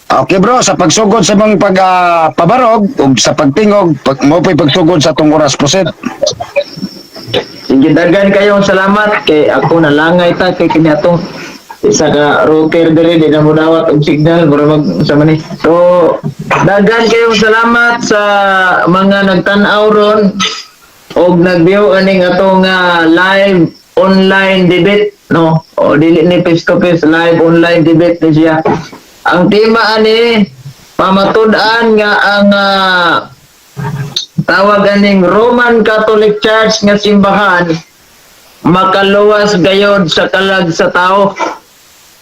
Okay, bro, sa pagsugod sa mga pagpabarog ug sa pagtingog, mo po'y pagsugod sa atong oras. Proceed. Sige, daghan kayong salamat kay ako nalangay ta kay kini atong isa ka router diri di na mo dawat og signal, mura mag sa man ni. So daghan kayong salamat sa mga nagtan-aw ron og nag-view aning atong live online debate, no, o dili ni face to face, live online debate ni siya. Ang tema ani, pamatud-an nga ang tawag aning Roman Catholic Church nga simbahan makaluwas gayod sa kalag sa tao.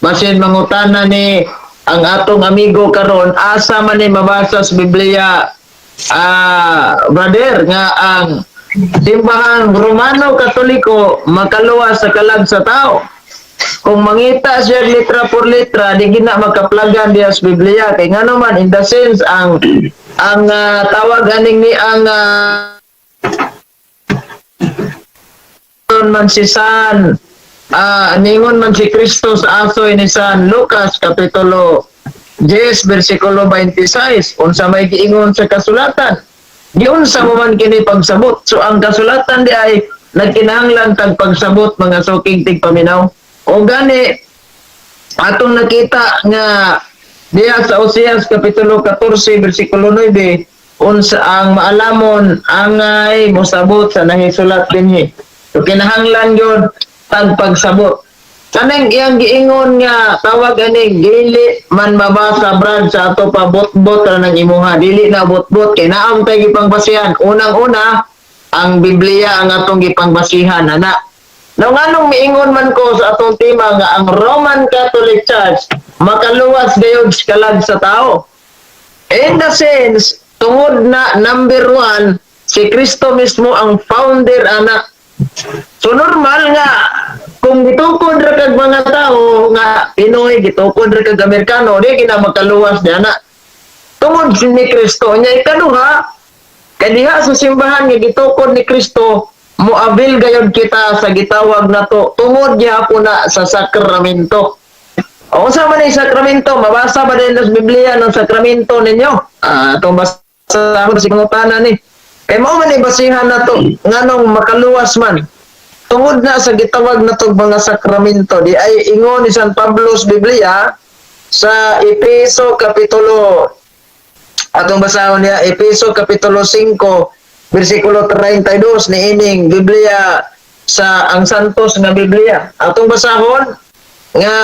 Basin mangutana ni ang atong amigo karon, asa man ni mabasa sa Biblia, brother, nga ang simbahan Romano Katoliko makaluwas sa kalag sa tao? Kung mangita siya litra por litra, di gina makaplagan diya sa Biblia kay ngano man, in the sense ang tawag aning ni ang man si San ningon man si Kristo sa asoy ni San Lucas kapitulo 10 bersikulo 26, unsa may giingon sa kasulatan, giunsa mo man kini pagsabot? So ang kasulatan di ay nagkinahanglan tag pagsabot, mga suking tigpaminaw. O gani atong nakita nga diha sa Oseas kapitulo 14 bersikulo 9, unsa ang maalamon angay mosabot sa nahisulat dinhi. So kinahanglan yun tag pagsabot. Kanang iyang giingon nga tawag ani, dili man mabasa, brad, sa ato pa, bot-bot ra nang imuha. Dili na bot-bot kay naam tay gipangbasihan. Unang-una, ang Biblia ang atong gipangbasihan ana. Now, nganong miingon man ko sa atong tema nga ang Roman Catholic Church makaluwas gayud sa kalag sa tao? In the sense, tungod na number one, si Kristo mismo ang founder ana. So normal nga kung gitukod ra kag mga tao nga Pinoy, gitukod ra kag Amerikano, di kina makaluwas di ana. Tungod si ni Kristo nya. Ikaduha, kay diha sa simbahan nga gitukod ni Kristo, moabil gayod kita sa gitawag nato tungod gyapon na sa sakramento. O unsa man ang sakramento? Mabasa ba din sa Biblia ng sakramento ninyo? Atong basa ako sa pangutana ni. Kay mao man ni basihan nato nganong makaluwas man. Tungod na sa gitawag nato mga sakramento, di ay ingon ni San Pablo sa Biblia sa Epeso kapitulo, atong basahon niya, Epeso kapitulo 5 bersikulo 32 niining Biblia sa ang Santos nga Biblia. Atong basahon nga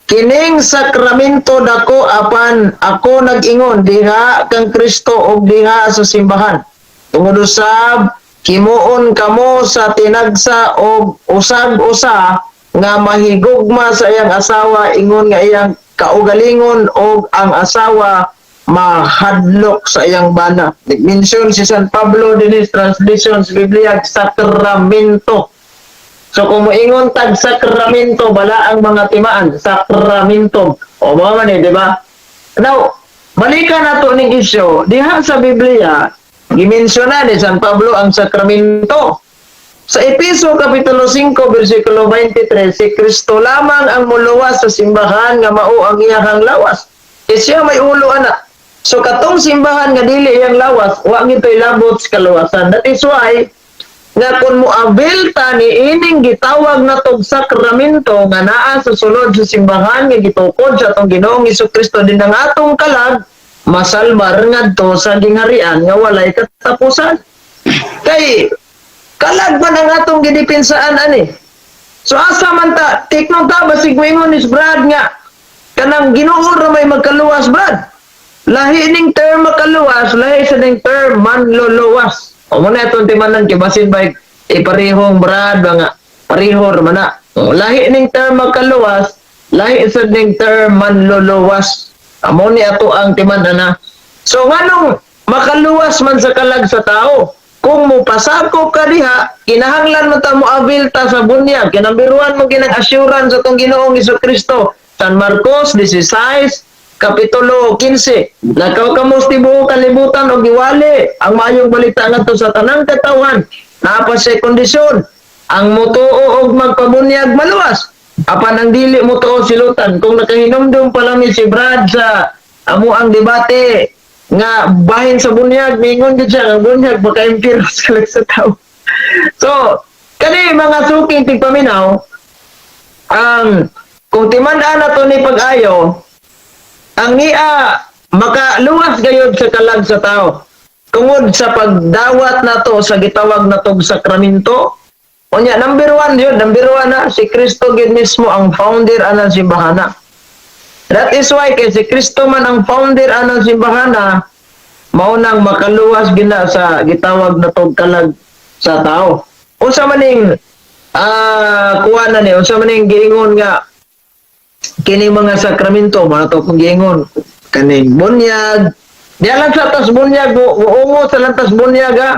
kining sakramento dako, apan ako nag-ingon diha kang Kristo ug diha sa simbahan. Tungod usab himuon kamo sa tinagsa og usag usa nga mahigugma sa iyang asawa ingon nga iyang kaugalingon, og ang asawa mahadlok sa iyang bana. Nag-mention si San Pablo dinhi, translation sa Biblia, sakramento. So kung moingon tag sakramento, bala ang mga timaan, sakramento. O mga man eh, di ba? Now, balikan nato ning isyu, diha sa Biblia, gimensyona ni San Pablo ang sakramento. Sa Epeso Kapitulo 5, versikulo 23, si Kristo lamang ang muluwas sa simbahan nga mao ang iyahang lawas. E siya may ulo ana. So katong simbahan nga dili iyang lawas, wa gito'y labot sa kaluwasan. That is why nga kung moabil ta ni ining gitawag na tog sakramento nga naa sa sulod sa simbahan nga gitukod sa atong Ginoong Kristo din, ang atong kalag masalbar ngadto sa gingharian nga walay katapusan. Kay kalag man ang atong gidipensaan ani. So asa man ta tiknon ta, basig moingon is brad nga kanang Ginoo ra may magkaluwas, brad. Lahi ning term makaluwas, lahi sa ning term manluluwas. O mo na itong timanan kay basin ba iparehong, brad, mga pareho ra man na. O, lahi ning term makaluwas, lahi sa ning term manluluwas. Amo ni ato ang timan na. So nganong makaluwas man sa kalag sa tao? Kung mo pasakop ka diha, kinahanglan mo ta mo abil ta sa bunyag. Kinambiruan mo kinang assurance sa atong Ginoong Kristo. San Marcos 16, Kapitulo 15. Lakaw kamo sa tibuok kalibutan og giwali ang maayong balita ngadto sa tanang katawhan. Naa pa siya kondisyon. Ang mutuo og magpabunyag maluwas. Apan ang dili mo tuo, silutan. Kung nakahinumdum pa lang ni si Brad sa amo ang debate nga bahin sa bunyag, mingon gid siya ang bunyag maka-impiro sa kalag sa tao. So, kani mga suking tigpaminaw, ang kung timan-an na to ni pag-ayo, ang niya makaluwas gayod sa kalag sa tao tungod sa pagdawat nato sa gitawag natog sakramento. Unya, number one yun, number one na, si Kristo gid mismo ang founder anang simbahana. That is why, kay si Kristo man ang founder anang simbahana, mao nang makaluwas gina sa gitawag natog kalag sa tao. Unsa maning kuha na ni, unsa maning giingon nga kini mga sakramento, mga to kung giingon kaning bunyag, diha lang sa tas bunyag, muungo sa lantas bunyag ha.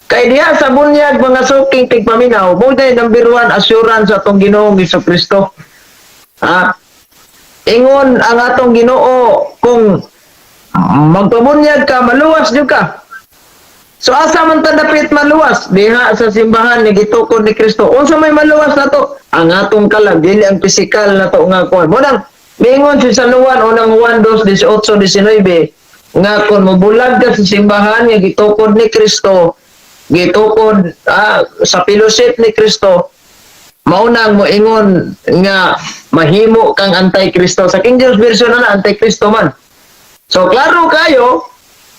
Kay diha sa bunyag, mga suking tigpaminaw, mo day number one assurance sa atong Ginoong Kristo. Ha? Ingon ang atong Ginoo, kung magpabunyag ka, maluwas jud ka. So asa man ta dapit maluwas? Diha sa simbahan ni gitukod ni Kristo. Unsa may maluwas nato? Ang atong kalag, dili ang pisikal na to nga kuan. Mo nang miingon si San Juan, unang Juan 2:18 19, nga kung mobulag ka sa simbahan nga gitukod ni Kristo, gitukod sa fellowship ni Kristo, mao nang moingon nga mahimo kang anti-Kristo. Sa King James Version na anti-Kristo man. So klaro kayo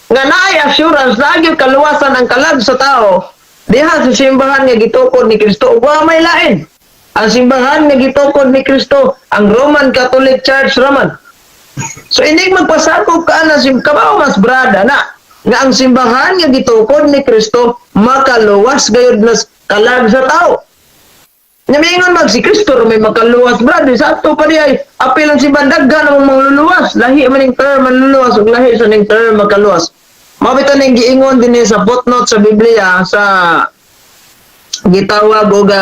nga naay assurance, naay kaluwasan ang kalag sa tao diha sa simbahan nga gitukod ni Kristo ug wa may lain. Ang simbahan nga gitukod ni Kristo, ang Roman Catholic Church raman. So inig magpasakop ka na sim kabaw mas brada na nga ang simbahan nga gitukod ni Kristo makaluwas gayud na kalag sa tao. Nya miingon mag si Kristo ra may makaluwas, brad. Sa ato pa di ay apil ang simbahan, daghan ang mangluluwas. Lahi man ning term manluluwas ug lahi sa ning term makaluwas. Mao bitaw ning giingon dinhi sa footnote sa Biblia sa gitawag og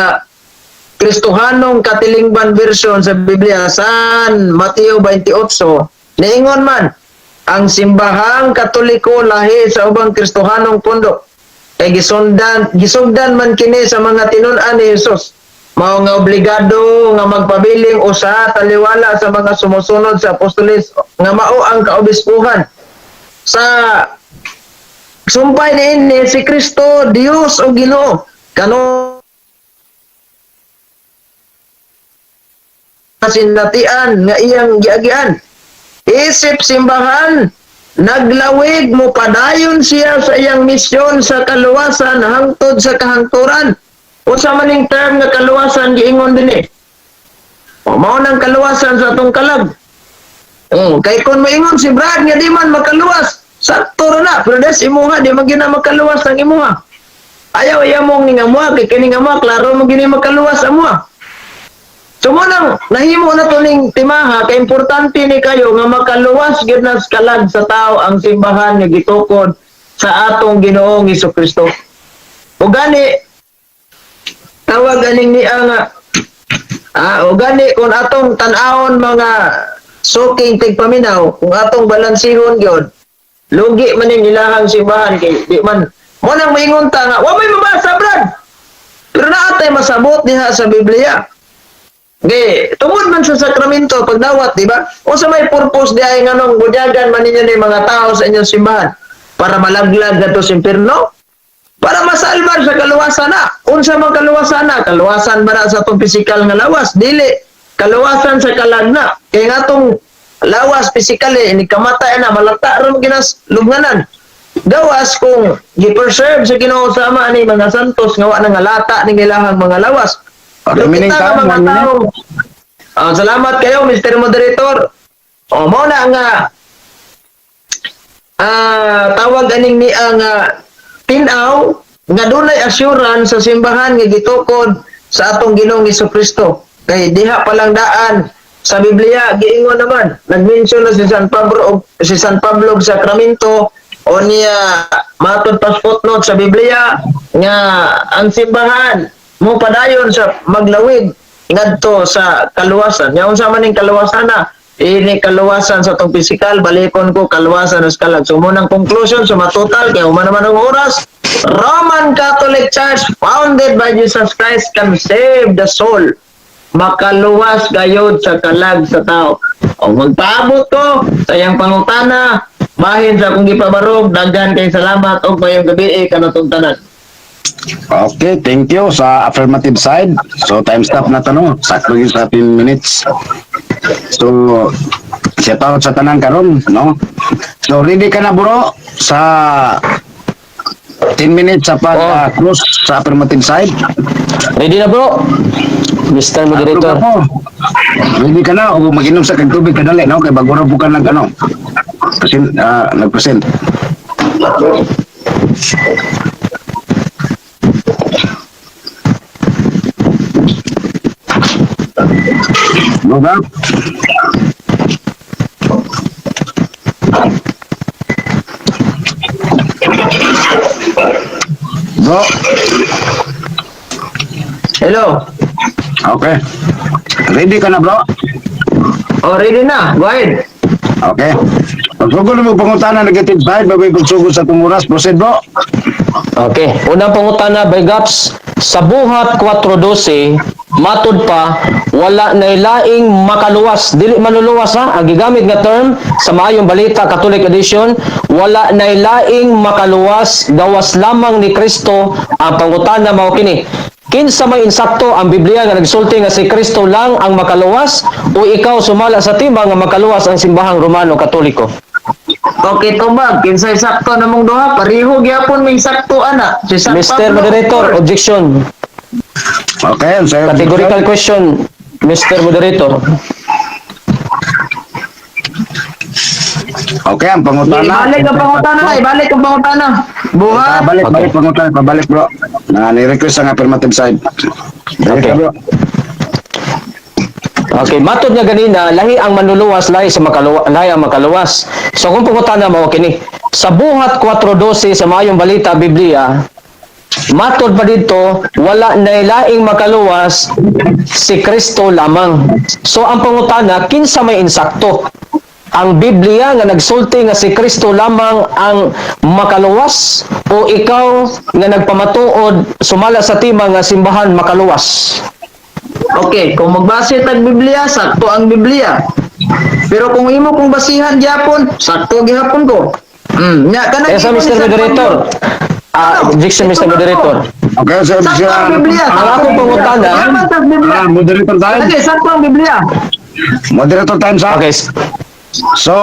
Kristohanong Katilingban version sa Biblia, San Mateo 28, niingon man ang simbahang Katoliko lahi sa ubang Kristohanong pundo kay gisundan gisugdan man kini sa mga tinun-an ni Jesus, mao nga obligado nga magpabiling usa taliwala sa mga sumusunod sa apostoles nga mao ang kaobispuhan. Sa sumpay niini, si Kristo Dios o Ginoo kano sinatian nga iyang giagian. Isip simbahan, naglawig mo padayon siya sa iyang misyon sa kaluwasan hangtod sa kahangturan. Unsa man ning term nga kaluwasan giingon dinhi? O mao nang kaluwasan sa atong kalag. Oh, kay kung maingon si Brad nga di man makaluwas, sakto ra na, pero des imuha di man gyud na makaluwas ang imuha. Ayaw iya mong ningamuha kay kini nga mo klaro mo gini makaluwas amuha. So mo nang nahimo na to ning timaha kay importante ni kayo nga makaluwas gyud na sa kalag sa tao ang simbahan nga gitukod sa atong Ginoong Kristo. O gani tawag aning niya nga o gani kung atong tan-awon, mga suking tigpaminaw, kung atong balansihon gyud, lugi man ning ilahang simbahan kay di man mo nang maingon ta nga wa may mabasa, Brad, pero naa tay masabot diha sa Biblia. Ge, tungod man sa sakramento pagdawat, di ba? O sa may purpose di ay nganong bunyagan man ninyo ni mga tao sa inyong simbahan para malaglag kadto sa impierno? Para masalbar sa kaluwasan na. Unsa man kaluwasan na? Kaluwasan ba na sa atong pisikal nga lawas? Dili. Kaluwasan sa kalag na. Kay nga atong lawas pisikali, ini kamatay na, malata ron ginas lubnganan. Gawas kung gi-preserve sa Ginoo sama ani mga santos nga wa na nga lata ning ilahang mga lawas. Remaining Kita nga time, mga 1 minute. tao. Ah, salamat kayo, Mr. Moderator. O, mo na nga tawag aning niya nga tin-aw nga dunay assurance sa simbahan nga gitukod sa atong Ginoong Kristo. Kay diha pa lang daan sa Biblia giingon naman, nagmension na si San Pablo og si San Pablo og sakramento o niya matod pa footnote sa Biblia nga ang simbahan mo padayon sa maglawig ngadto sa kaluwasan. Nya unsa man ning kaluwasan na? Ini kaluwasan sa atong pisikal, balikon ko kaluwasan sa kalag. So mo nang conclusion, suma total kay human naman ang oras. Roman Catholic Church founded by Jesus Christ can save the soul. Makaluwas gayod sa kalag sa tao. O magpaabot ko sa iyang pangutana bahin sa akong gipabarog. Daghan kay salamat og mayong gabi kanatong tanan. Okay, thank you sa affirmative side. So, time stop na tanong. Sakto yun sa 10 minutes. So, shout out sa tanan karon, no? So, ready ka na, bro, sa 10 minutes sa pag close sa affirmative side? Ready na, bro? Mr. Moderator. Approve ako. Ready ka na o mag-inom sa kag tubig kadali, no? Kay bago ra po ka nag ano. Present, nag-present. Go ba? Bro, Hello. Okay. Ready ka na, bro? O, ready na. Go ahead. Okay. Pagsugod mo pangutana negative side, bago pagsugod sa atong oras. Proceed, bro. Okay. Unang pangutana by Gaps, sa Buhat 4:12, matud pa, wala na laing makaluwas. Dili manluluwas ha. Ang gigamit nga term sa Maayong Balita Catholic Edition, wala na laing makaluwas gawas lamang ni Kristo. Ang pangutana mao kini: kinsa may insakto, ang Biblia nga nagsulti nga si Kristo lang ang makaluwas o ikaw sumala sa tema nga makaluwas ang simbahang Romano Katoliko? Okay, tubag. Kinsay sakto namong duha, pareho gyapon may sakto ana. Si San Mr. Pablo. Moderator, objection. Okay, ang sayo. Categorical question, Mr. Moderator. Okay, ang pangutana. Ibalik ang pangutana, ibalik ang pangutana. Buhat. Pabalik, Okay. balik pangutana, pabalik, bro. Na ni-request ang affirmative side. Balik Okay. ka, bro. Okay, matod nga ganina, lahi ang manluluwas, lahi sa lahi ang makaluwas. So kung pangutana mao kini, sa Buhat 4:12 sa Maayong Balita Biblia, matod pa dito, wala na laing makaluwas, si Kristo lamang. So ang pangutana, kinsa may insakto? Ang Biblia nga nagsulti nga si Kristo lamang ang makaluwas o ikaw nga nagpamatuod sumala sa tema nga simbahan makaluwas? Okay, kung magbase tag Biblia, sakto ang Biblia. Pero kung imo kung basihan gyapon, sakto gihapon ko. Nya kanang Eh sa ingon ni Mr. San Moderator. Pablo. Ah, Ano? objection, Mr. Ito na Moderator. ako. Okay, so Sakto ang Biblia. Ang akong pangutana- Yaman sa Biblia. Moderator time. Okay, sakto ang Biblia. Moderator time sa. Okay. So,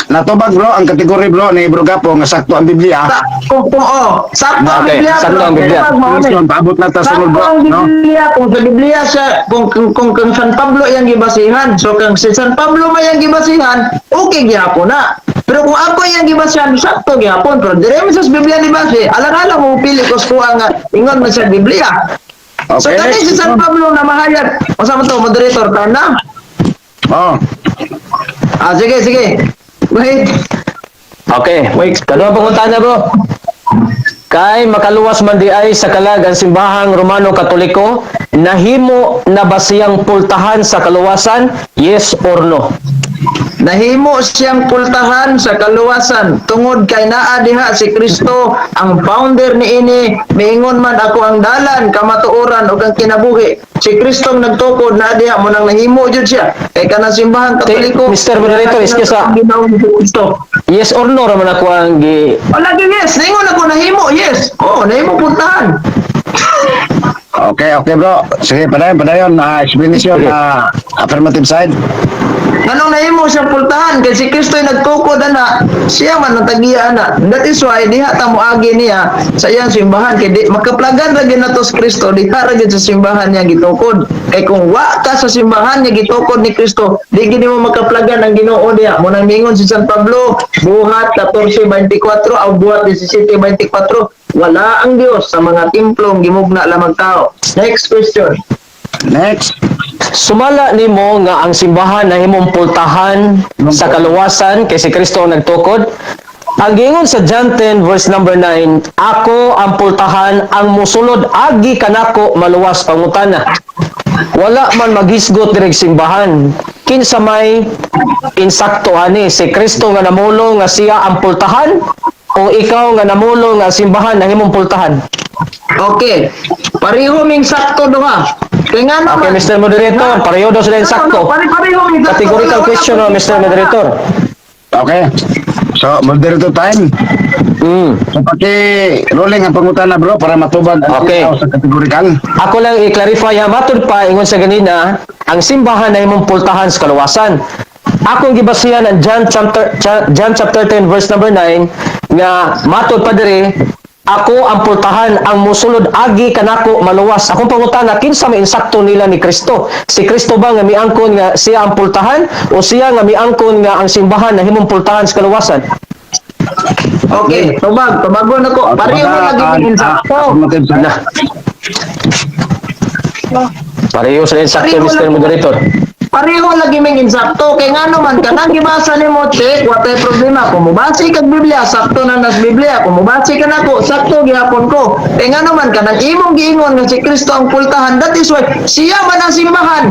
natubag, bro, ang kategory, bro, ni Bro Gapo nga sakto ang Biblia. Kung oh, sakto ang Okay, Biblia. sakto ang bro. Biblia. Tubag, mao ni. Question, paabot na ta sunod, Sakto bro, ang no? Biblia, kung sa Biblia siya, kung San Pablo iyang gibasihan, so kung si San Pablo may iyang gibasihan, okay gihapon na. Pero kung ako iyang gibasihan, sakto gihapon. Pero dire man sa Biblia ni base, alang-alang mo pili ko sa nga ingon man sa Biblia. So Okay. kani si San Pablo na mahayag. Unsa man to, moderator, time na? Oh. Ah, sige, sige. Wait. Okay. Wait. Kaduhang pangutana, bro. Kay makaluwas man di ay sa kalag ang simbahang Romano Katoliko, nahimo na ba siyang pultahan sa kaluwasan? Yes or no? Nahimo siyang pultahan sa kaluwasan tungod kay naa diha si Kristo ang founder niini. Miingon man, "Ako ang dalan, kamatuoran ug ang kinabuhi." Si Kristo ang nagtukod naa diha mo nang nahimo jud siya kay kanang simbahan Katoliko. Mr. Moderator, excuse ah. Ginoong Kristo. Yes or no raman ako ang gi Wala gyud, yes, ningon ako nahimo, yes. Oh, nahimo pultahan. Okay, bro. Sige, padayon, padayon. Explanation, affirmative side. Nganong nahimo siya pultahan? Kay si Kristo ay nagtukod ana, siya man ang tagiya ana. That is why diha ta moagi niya sa iyang simbahan kay di makaplagan ra gyud nato si Kristo diha ra gyud sa simbahan niya gitukod. Kay kung wa ka sa simbahan niya gitukod ni Kristo, di gyud nimo makaplagan ang Ginoo diha. Mo nang mingon si San Pablo, Buhat 14:24 aw Buhat 17:24, wala ang Dios sa mga templong gimugna lamang tao. Next question. Next. Sumala nimo nga ang simbahan nahimong pultahan sa kaluwasan kay si Kristo ang nagtukod. Ang giingon sa John 10 verse number 9, "Ako ang pultahan, ang musulod agi kanako maluwas." Pangutana. Wala man maghisgot diri simbahan. Kinsa may insakto ani, si Kristo nga namulong nga siya ang pultahan o ikaw nga namulong nga simbahan nahimong pultahan? Okay. Pareho ming sakto duha. Kay nga Okay, naman. Mr. Moderator, pareho daw sila No, no, insakto. pareho ming sakto. Categorical Wala question, ko no, Mr. Moderator. Okay. So, moderator time. So, paki rolling ang pangutana, bro, para matubag ang Okay. tao sa categorical. Ako lang i-clarify ha, matud pa ingon sa ganina, ang simbahan ay imong pultahan sa kaluwasan. Akong gibasihan ang John chapter 10 verse number 9 nga matud pa diri, ako ang pultahan, ang musulod agi kanako maluwas. Akong pangutana, kinsa may insakto nila ni Kristo? Si Kristo ba nga miangkon nga siya ang pultahan o siya nga miangkon nga ang simbahan na himong pultahan sa kaluwasan? Okay, tubag, tubagon ako. Pareho lagi ming insakto. Affirmative side. Na. Pareho sila insakto, Pareho Mr. lang. Moderator. Pareho lagi ming insakto kay ngano man kanang gibasa nimo, check wa tay problema. Kung mobase kag Biblia, sakto na nas Biblia. Kung mobase ka nako, sakto gihapon ko. Kay ngano man kanang imong giingon nga si Kristo ang pultahan, that is why siya man ang simbahan.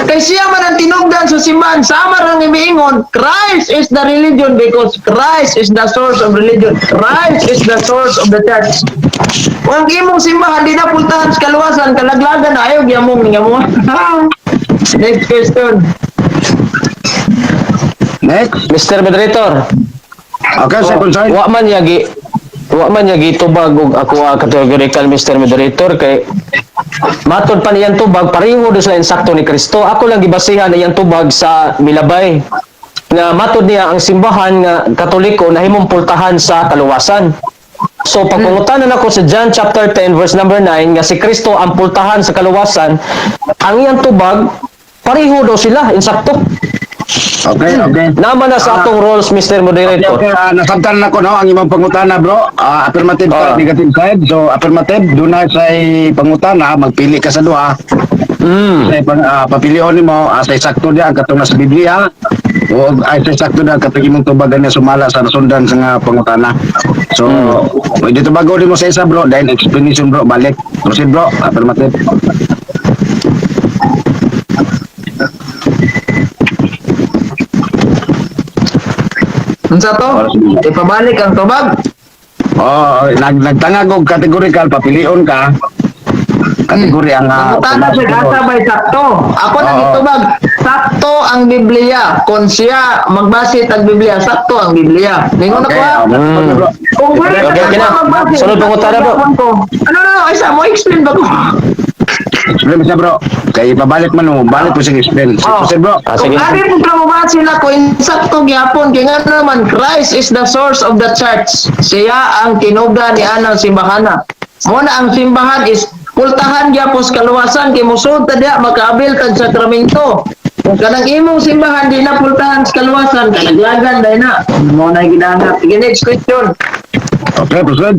Kay siya man ang tinugdan sa simbahan, sama rang imiingon, Christ is the religion because Christ is the source of religion. Christ is the source of the church. Kung ang imong simbahan di na pultahan sa kaluwasan, kalaglagan na ayaw gyamong nga mo. Next question. Next. Mr. Moderator, Okay, second side. Wa man niya gitubag og ako ang categorical, Mr. Moderator, kay matod pa niyang tubag, pareho do sila insakto ni Kristo. Ako lang gibasihan na iyang tubag sa milabay nga matod niya ang simbahan nga Katoliko na himong pultahan sa kaluwasan. So pagpangutanan ako sa John chapter 10 verse number 9 nga si Kristo ang pultahan sa kaluwasan, ang iyang tubag, pareho daw sila insakto. Okay. Naman na sa atong roles, Mr. Moderator. Okay, nasabtan na ko, no, ang imong pangutana, bro. Affirmative side, negative side. So affirmative, dunay say pangutana, magpili ka sa duha. Sa papilion nimo, sa sakto diya ang katong sa Biblia o ay sa sakto diya ang katong imong tubagan niya sumala sa nasundan sa nga pangutana. So, pwede tubago nimo sa isa, bro, then explanation, bro, balik. Proceed, bro, affirmative. Unsa to? Ipabalik ang tubag. Oh, nagtangag og categorical, papilion ka. Kategory ang Pangutana siya gasa bay sakto. Ako na gitubag, sakto ang Biblia. Kung siya magbase tag Biblia, sakto ang Biblia. Ningon Okay, ako ha. bro. Kung wala Okay, ka okay na. magbase, Sunod pangutana, bro. sakto ko. Ano na, isa mo explain ba ko? Explain mo siya, bro. Kay ipabalik man mo, balik mo siya explain. Oh. Proceed, bro. Sige. Kung ari po ka mabase na ko, insakto gyapon kay nga naman Christ is the source of the church. Siya ang tinubdan ni anang simbahana. Mo na ang simbahan is pultahan gyapon sa kaluwasan kay mosud ta diha makaabil tag sakramento. Kung kanang imong simbahan di na pultahan sa kaluwasan, kalaglagan dai na. Mo na ginanap. Sige, next question. Okay, proceed.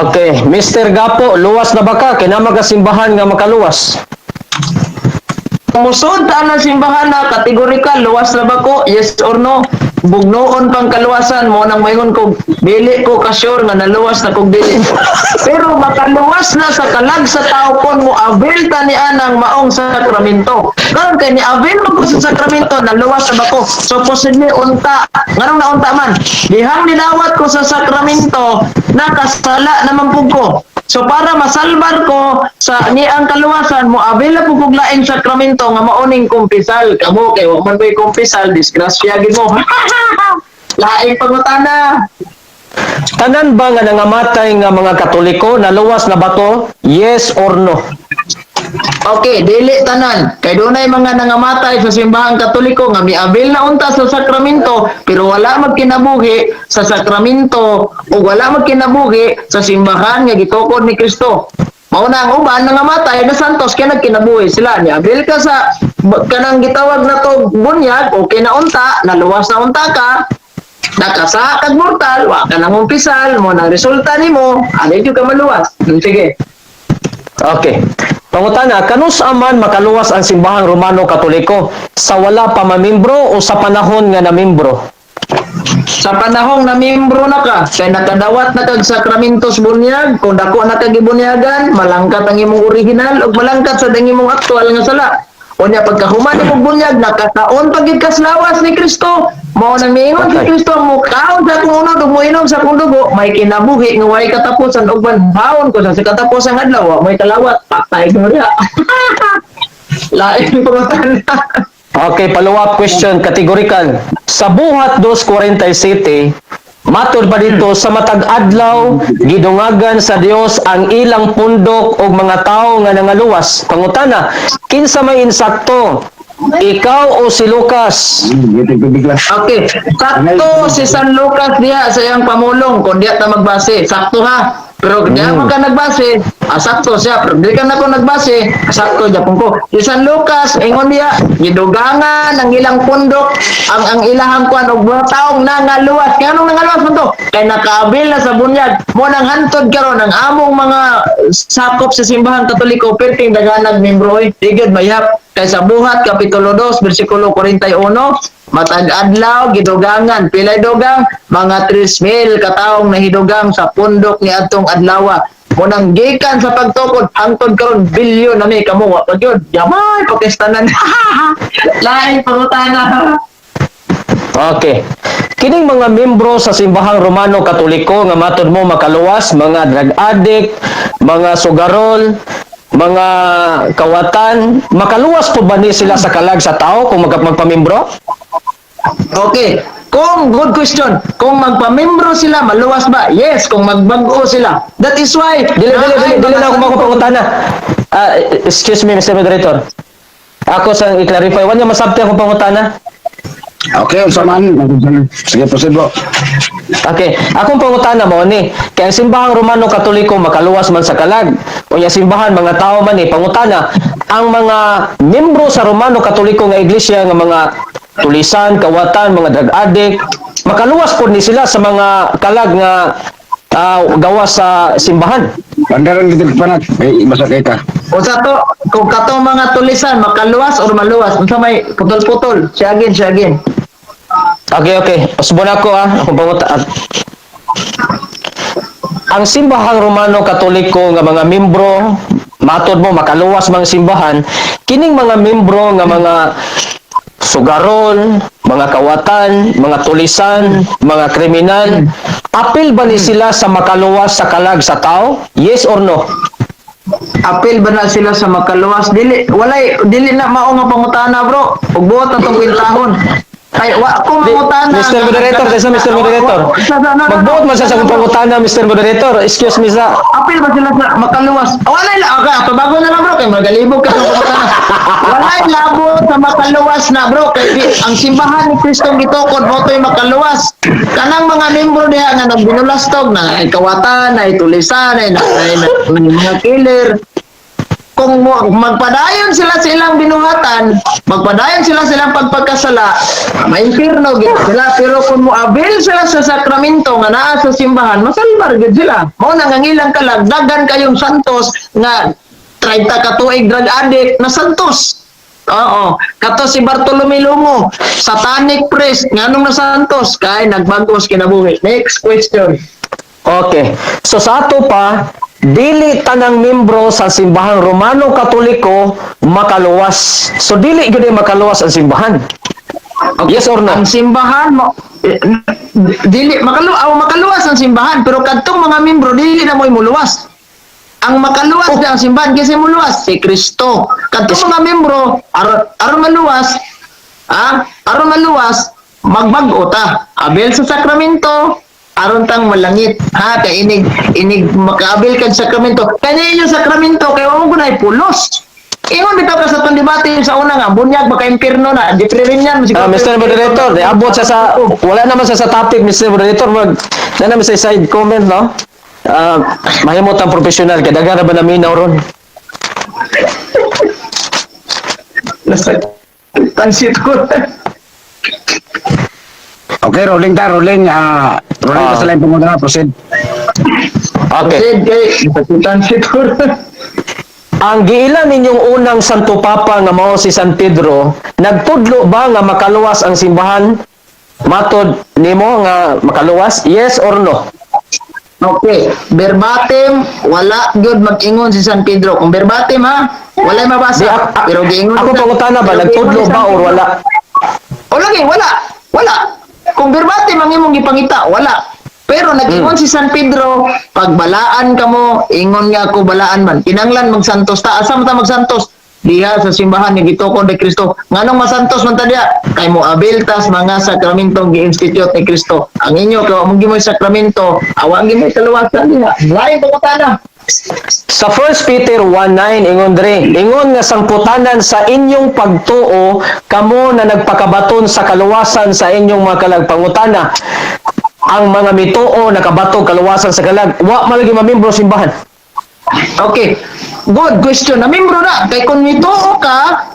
Okay, Mr. Gapo, luwas na ba ka? Kinama ka simbahan nga makaluwas. Musod ta ang simbahan na kategorikal, luwas na ba ko? Yes or no? Bugnoon pang kaluwasan mo nang maingon ko dili ko ka sure nga naluwas na kog dili. Pero makaluwas na sa kalag sa tao kon mo avail ta ni anang maong sakramento. Karon kay ni avail man ko sa sakramento, naluwas na ba ko? So posible unta, nganong naunta man? Dihang nilawat ko sa sakramento, nakasala naman pug ko. So para masalbar ko sa niang kaluwasan mo avail na pug kog laing sakramento nga maoning kumpisal. Kamo kay wa man mo'y kumpisal, disgrasya gid mo. Laing pangutana. Tanan ba nga nangamatay nga mga Katoliko, naluwas na ba to? Yes or no? Okay, dili tanan. Kay dunay mga nangamatay sa simbahang Katoliko nga miabil na unta sa sakramento pero wala magkinabuhi sa sakramento o wala magkinabuhi sa simbahan nga gitukod ni Kristo. Mao na ang uban nangamatay na santos kay nagkinabuhi sila. Niabil ka sa kanang gitawag na to bunyag, okay na unta, naluwas na unta ka, nakasa kag mortal, wa ka nang umpisal, mo nang resulta nimo, alay ka maluwas. Sige. Okay. Pangutana, kanus aman makaluwas ang simbahang Romano Katoliko? Sa wala pa mamimbro o sa panahon nga namimbro? Sa panahong namimbro na ka, kay nakadawat na kag sakramentos bunyag, kung dako na kag gibunyagan, malangkat ang imong original ug malangkat sa ang imong aktual nga sala. Unya pagkahuman imong bunyag, nakataon pag gid kas lawas ni Kristo, Mao nang miingon si Kristo, "Mukaon sa akong unod ug moinom sa akong dugo, may kinabuhi nga way katapusan ug banhaon ko sa katapusang adlaw, wa may kalawat." Patay ko diha. Lain pangutana. Okay, follow-up question, categorical. Sa Buhat 2.47, matod pa dito, sa matag adlaw, gidungagan sa Dios ang ilang pundok og mga tawo nga nangaluwas. Pangutana, kinsa may insakto? Ikaw o si Lucas? Gitig tubig lang. Okay, sakto si San Lucas diha sa iyang pamulong kung diha ta magbase. Sakto ha. Pero diha man ka nagbase, sakto siya. Pero di ka na ko nagbase, sakto japon ko. Si San Lucas ingon diha, gidugangan ang ilang pundok, ang ilahang kuan og mga taong nangaluwas. Kaya anong nangaluwas man to? Kay nakaabil na sa bunyag. Mo nang hantod karon ang among mga sakop sa Simbahang Katoliko, perting daghanag membro oy. Di gyud mayap. Kay sa Buhat kapitulo 2 bersikulo 41, matag adlaw gidugangan. Pilay dugang? Mga 3,000 kataong nahidugang sa pundok ni adtong adlaw. Munang gikan sa pagtukod hangtod karon, bilyon na mi kamo, wa pa gyud. Yamay Pakistanan. Lain pangutana. Okay. Kining mga membro sa Simbahang Romano Katoliko nga matod mo makaluwas, mga drug addict, mga sugarol, mga kawatan, makaluwas po ba ni sila sa kalag sa tao kung magpamembro? Okay. Kung, good question. Kung magpamembro sila, maluwas ba? Yes, kung magbag-o sila. That is why Dili, dili, dili, dili na ako makapangutana. Ah, excuse me, Mr. Moderator. Ako sa i-clarify, wala niya masabti akong pangutana. Okay, unsa man? Sige, proceed, bro. Okay, akong pangutana mo ni, kay ang Simbahang Romano Katoliko makaluwas man sa kalag. Unya simbahan mga tao man ni, pangutana, ang mga membro sa Romano Katoliko nga iglesia nga mga tulisan, kawatan, mga drug addict, makaluwas po ni sila sa mga kalag nga gawa sa simbahan? Bandaran gid panat. Kay basa kay ka. O sa to, kung katong mga tulisan, makaluwas or maluwas, unsa may putol-putol? Siya again, siya again. Okay. Usbon ako ah. Akong panguta. Ang Simbahang Romano Katoliko nga mga membro, matod mo makaluwas mang simbahan, kining mga membro nga mga sugarol, mga kawatan, mga tulisan, mga kriminal, apil ba ni sila sa makaluwas sa kalag sa tao? Yes or no? Apil ba na sila sa makaluwas? Dili, walay, dili na mao nga pangutana, bro. Ug buot atong kwentahon. Kay wa ko mangutana. Mr. Moderator, desa Mr. Moderator. No, no, no, no. Magbuot man sa akong pangutana, Mr. Moderator. Excuse me sa. Apil ba sila sa makaluwas? Oh, walay la, okay, tubago na lang, bro, kay magalibog ka sa pangutana. Walay labo sa makaluwas na, bro, kay ang Simbahan ni Kristong gitukod mo to'y makaluwas. Kanang mga membro diha nga nagbinulastok na ay kawatan, ay tulisan, ay mga killer, kung magpadayon sila sa ilang binuhatan, magpadayon sila sa ilang pagpagkasala, maimpirno gid sila. Pero kung moabil sila sa sakramento nga naa sa simbahan, masalbar gid sila. Mao nang ang ilang kalag, daghan kayong santos nga 30 ka tuig drug addict na santos. Oo. Kato si Bartolome Lungo, satanic priest, nganong na santos? Kay nagbagos kinabuhi. Next question. Okay. So sa ato pa, dili tanang membro sa Simbahang Romano Katoliko makaluwas. So dili gyud ay makaluwas ang simbahan. Yes or no? Ang simbahan mo eh, dili makaluwas ang simbahan, pero kadtong mga membro dili na mo'y muluwas. Ang makaluwas na ang simbahan kasi muluwas si Kristo. Kadtong mga membro aron aron maluwas, aron maluwas, magbag-o ta. Abel sa sakramento aron tang malangit ha, kay inig inig makaabil kag sakramento, kani yung sakramento kay wa mo gunay pulos. Ingon bitaw ka sa atong debate sa una nga bunyag baka impierno na, di rin yan. Mr. Moderator, di abot siya sa wala naman siya sa topic, Mr. Moderator, mag na naman sa side comment, no? Mahimot ang professional kay daghan ra ba naminaw ron? Nasa tansit ko. Okay, rolling ta, rolling. Rolling ta sa line pangutana, proceed. Okay. Proceed kay tansit ko. Ang giila ninyong unang Santo Papa nga mao si San Pedro, nagtudlo ba nga makaluwas ang simbahan? Matod nimo nga makaluwas? Yes or no? Okay, verbatim wala gyud mag-ingon si San Pedro. Kung verbatim ha, walay mabasa. Di, Pero giingon ako si pangutana ba pero giingon nagtudlo si San ba or Pedro. wala? O lagi, wala. Wala. Kung verbatim ang imong gipangita, wala. Pero nag-ingon si San Pedro, pagbalaan kamo, ingon nga ako balaan man. Kinanglan magsantos ta. Asa man ta magsantos? Diha sa simbahan ni gitukod ni Kristo. Nganong masantos man ta diha? Kay mo abil tas mga sakramentong gi-institute ni Kristo. Ang inyo kay wa mo gimoy sakramento, awa gimoy kaluwasan diha. Lain pangutana. Sa 1 Peter 1:9, ingon dre, ingon nga sangputanan sa inyong pagtuo kamo na nagpakabaton sa kaluwasan sa inyong mga kalag. Pangutana, ang mga mituo nakabato kaluwasan sa kalag, wa man lagi mamembro simbahan? Okay. Good question. Na-membro na. Kay kung mituo ka,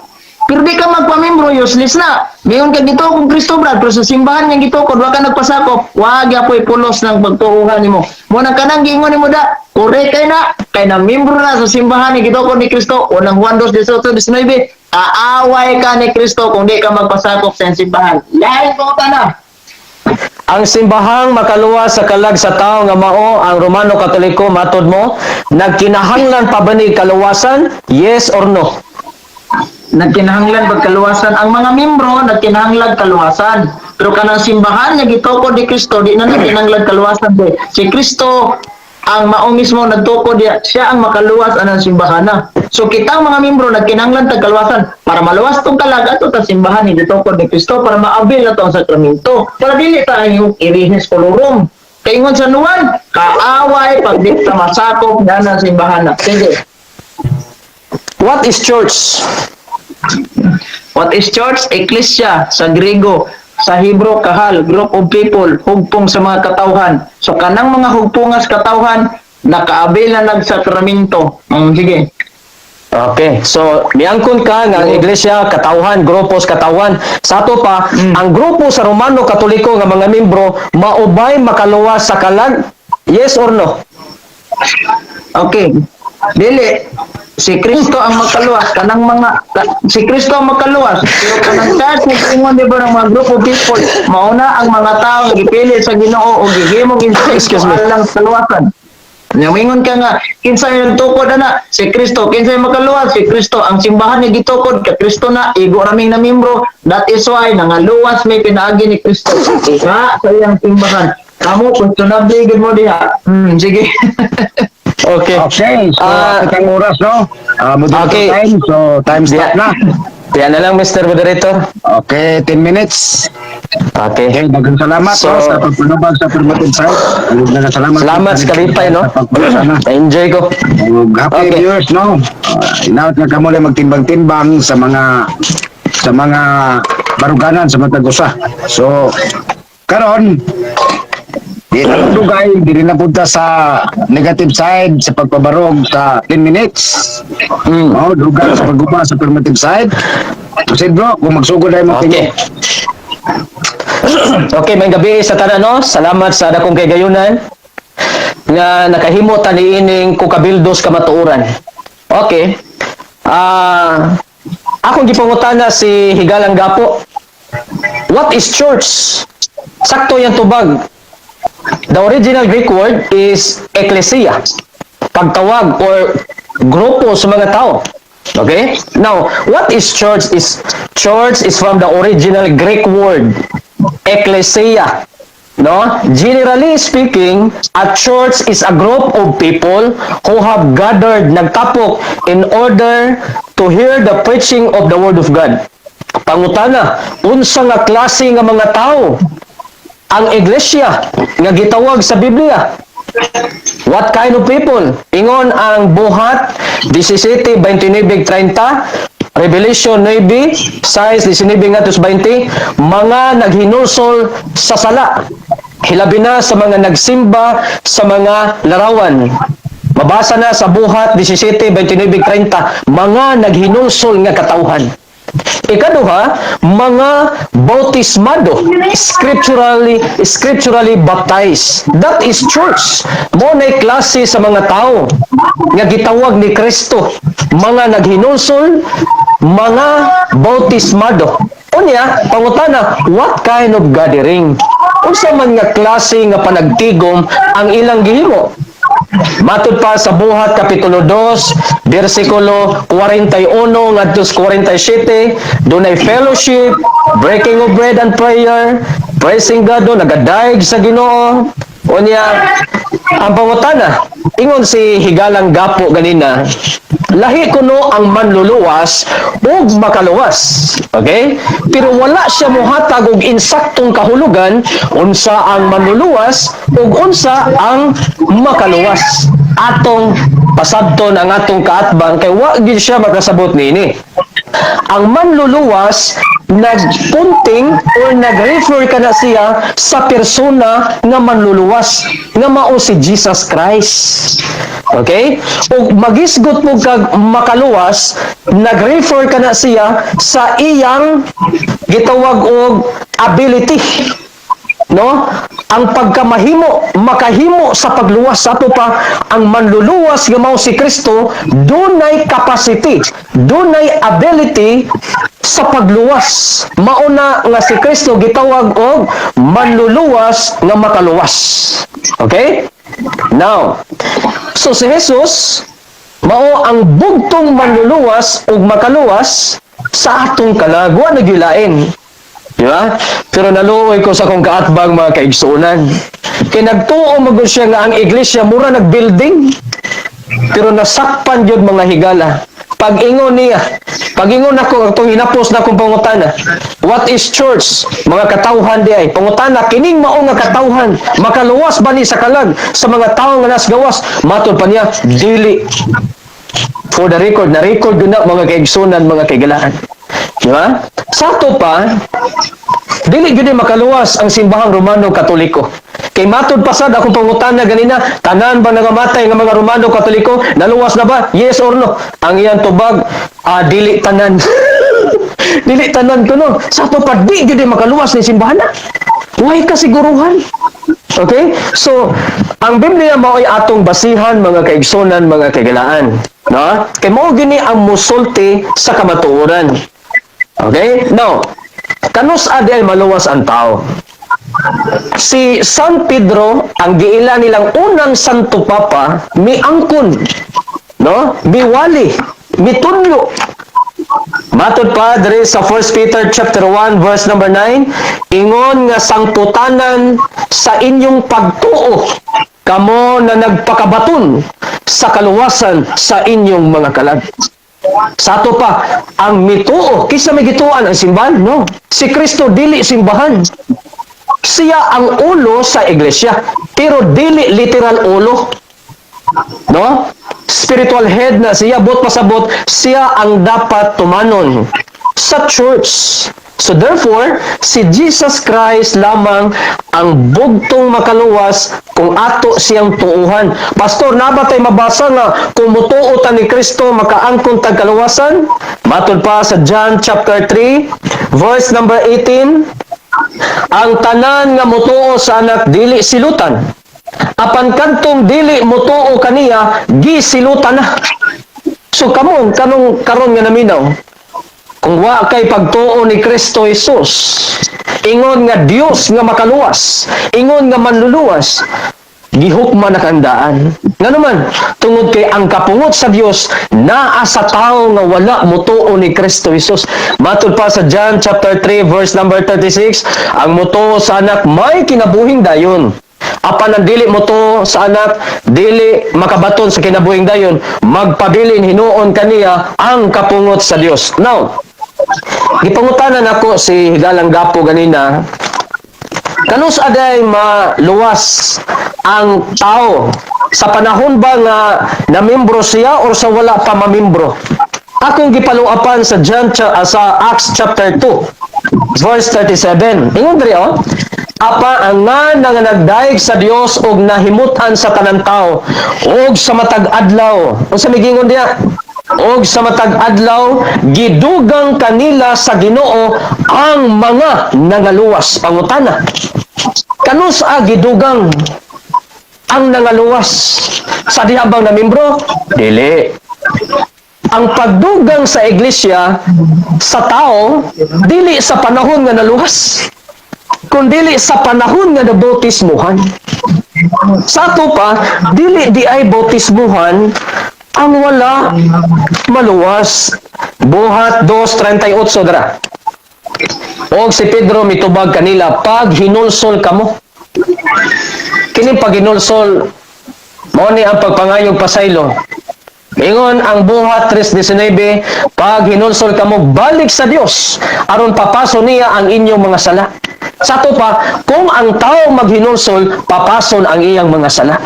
pero di ka magpamembro, useless na. Mayon ka gituo kung Kristo, Brad, pero sa simbahan nga gitukod, wa ka nagpasakop, wa gyapoy pulos ng pagtuuhan nimo. Mo nang kanang giingon nimo da, correct kay na, kay na membro na sa simbahan ni gitukod ni Kristo, unang Juan 2, 18, 19, kaaway ka ni Kristo kung di ka magpasakop sa simbahan. Lain ko na. Ang simbahang makaluwas sa kalag sa tao nga mao ang Romano Katoliko, matod mo, nagkinahanglan pa ba ni kaluwasan? Yes or no? Nagkinahanglan pagkaluwasan ang mga membro, nagkinahanglan kaluwasan. Pero kanang simbahan nga gitukod ni Kristo, di na nagkinahanglan kaluwasan de. Si Kristo ang mao mismo nagtukod diya, siya ang makaluwas anang simbahan na. So kitang mga membro nagkinahanglan tag kaluwasan para maluwas tong kalag, ato ta simbahan ni gitukod ni Kristo para maabil na to ang sakramento. Para dili ta yung irihes colorum. Kay ingon sa Juan, kaaway pag di ta masakop na ng simbahan na. Sige. What is church? What is church? Ecclesia sa Grego, sa Hebrew kahal, group of people, hugpong sa mga katawhan. So kanang mga hugpongas katawhan nakaabil na nagsakramento. Sige. Okay, so miangkon ka nga ang iglesia katawhan, grupos katawhan. Sa ato pa, ang grupo sa Romano Katoliko nga mga membro maubay makaluwas sa kalag? Yes or no? Okay. Dili si Kristo ang makaluwas kanang mga si Kristo ang makaluwas, pero kanang church ni ingon di ba ng mga group of people, mauna ang mga tao nga gipili sa Ginoo o gihimong Excuse me. lang kaluwasan. Nya moingon ka nga kinsa yung tukod ana? Si Kristo. Kinsa yung makaluwas? Si Kristo. Ang simbahan ni gitukod ka Kristo na igo raming na membro. That is why nangaluwas may pinaagi ni Kristo sa iyang simbahan. Kamo questionable gid mo diha. Sige. Okay. Okay, so ang oras, no? Moderator time, so time stop na. Diyan na lang, Mr. Moderator. Okay, 10 minutes. Okay. Okay, daghang salamat So- no, sa pagpanubag sa affirmative side. Daghang salamat. Salamat sa kalipay, no? Sa pagpasana. Enjoy ko. Ug happy viewers, no? Inaot nga kamo lang magtimbang-timbang sa mga baruganan sa matag usa. So karon di na dugay, di rin napunta sa negative side sa pagpabarog sa 10 minutes. Oh, dugang sa pagguba sa affirmative side. Proceed, bro, kung magsugod ay mo. Okay. Okay, may gabi sa tanan, no. Salamat sa dakong kagayunan nga nakahimo ta niining kukabildos kamatuoran. Okay. Akong gipangutana si Higalang Gapo. What is church? Sakto yang tubag. The original Greek word is ecclesia. Pagtawag or grupo sa mga tao. Okay? Now, what is church is church is from the original Greek word ecclesia. No? Generally speaking, a church is a group of people who have gathered, nagtapok in order to hear the preaching of the word of God. Pangutana, unsa nga klase nga mga tao ang iglesia nga gitawag sa Biblia? What kind of people? Ingon ang Buhat 17:29-30, Revelation 9:6, 19 ngadto 20, mga naghinulsol sa sala. Hilabi na sa mga nagsimba sa mga larawan. Mabasa na sa Buhat 17:29-30, mga naghinulsol nga katawhan. Ikaduha, mga bautismado, scripturally baptized. That is church. Mo na klase sa mga tao nga gitawag ni Kristo, mga naghinulsol, mga bautismado. Unya, pangutana, what kind of gathering? Unsa man nga klase nga panagtigom ang ilang gihimo? Matud pa sa Buhat Kapitulo 2, versikulo 41 ngadto sa 47, dunay fellowship, breaking of bread and prayer, Praising God, no, nagadayeg sa Ginoo. Unya, ang pangutana, ingon si Higalang Gapo ganina, lahi kuno ang manluluwas ug makaluwas. Okay? Pero wala siya muhatag og insaktong kahulugan unsa ang manluluwas ug unsa ang makaluwas. Atong pasabton ang atong kaatbang kay wa gyud siya makasabot niini. Ang manluluwas, nagpunting or nag-refer ka na siya sa persona nga manluluwas nga mao si Jesus Christ. Okay? Ug magisgot mo kag makaluwas, nag-refer ka na siya sa iyang gitawag og ability, no? Ang pagkamahimo, makahimo sa pagluwas. Sa ato pa, ang manluluwas nga mao si Kristo, dunay capacity, dunay ability sa pagluwas. Mauna nga si Kristo gitawag og manluluwas nga makaluwas. Okay? Now, so si Jesus mao ang bugtong manluluwas ug makaluwas sa atong kalag. Wa na gyud lain. Di ba? Pero naluoy ko sa akong kaatbang, mga kaigsuonan. Kay nagtuo magud siya nga ang iglesia mura nag-building. Pero nasakpan gyud, mga higala. Pag-ingon niya, pag-ingon ako atong hinapos na akong pangutana. What is church? Mga katawhan di ay. Pangutana, kining mao nga katawhan, makaluwas ba ni sa kalag sa mga tawo nga nas gawas? Matod pa niya, dili. For the record, na record yun na, mga kaigsunan, mga kaigalaan. Di ba? Sa ato pa, dili gyud ni makaluwas ang simbahang Romano Katoliko. Kay matod pa sad akong pangutana ganina, tanan ba nangamatay nga mga Romano Katoliko, naluwas na ba? Yes or no? Ang iyang tubag, dili tanan. Dili tanan kuno. Sa ato pa, di gyud ni makaluwas ni simbahan na. Way kasiguruhan. Okay? So, ang Biblia mao'y atong basihan, mga kaigsunan, mga kaigalaan. No? Kay mao gini ang musulti sa kamatuoran. Okay? Now, kanus adi ay maluwas ang tao? Si San Pedro, ang giila nilang unang Santo Papa, miangkon, no? Miwali, mitudlo. Matod pa diri sa 1 Peter chapter 1 verse number 9, ingon nga sangputanan sa inyong pagtuo kamo na nagpakabaton sa kaluwasan sa inyong mga kalag. Sa ato pa, ang mituo, kisa may gituan ang simbahan? No. Si Kristo dili simbahan. Siya ang ulo sa iglesia, pero dili literal ulo. No? Spiritual head na siya, buot pasabot, siya ang dapat tumanon sa church. So therefore, si Jesus Christ lamang ang bugtong makaluwas kung ato siyang tuuhan. Pastor, naa ba tay mabasa nga kung mutuo ta ni Kristo makaangkon tag kaluwasan? Matod pa sa John chapter 3 verse number 18, ang tanan nga mutuo sa Anak dili silutan. Apan kadtong dili mutuo kaniya, gisilutan na. So kamong kanong karon nga naminaw, kung wa kay pagtuo ni Kristo Jesus, ingon nga Dios nga makaluwas, ingon nga manluluwas, gihukman na kandaan. Nga naman, tungod kay ang kapungot sa Dios naa sa tao nga wala mutuo ni Kristo Jesus. Matod pa sa John chapter 3 verse number 36, ang mutuo sa Anak may kinabuhing dayon. Apan ang dili mutuo sa Anak, dili makabaton sa kinabuhing dayon, magpabilin hinuon kaniya ang kapungot sa Dios. Now, gipangutanan ako si Higalang Gapo ganina, kanus aday maluwas ang tao? Sa panahon ba nga namembro siya or sa wala pa mamembro? Akong gipaluapan sa sa Acts chapter 2 verse 37. Ingon diri oh, apa ang nga nagdayeg sa Dios og nahimutan sa tanan tao og sa matag adlaw. Unsa may giingon diya? Og sa matag adlaw gidugang kanila sa Ginoo ang mga nangaluwas. Pangutana, kanus a gidugang ang nangaluwas? Sa diha bang namimbro? Dili. Ang pagdugang sa iglesia sa tao, dili sa panahon nga naluwas, kundili sa panahon nga nabautismuhan. Sa ato pa, dili di ay bautismuhan ang wala maluwas. Buhat 2.38 dra. Og si Pedro mitubag kanila, "Pag hinulsol kamo." Kini paghinulsol mao ni ang pagpangayog pasaylo. Ingon ang Buhat 3:19, "Pag hinulsol kamo, balik sa Dios aron papaso niya ang inyong mga sala." Sa ato pa, kung ang tao maghinulsol, papason ang iyang mga sala.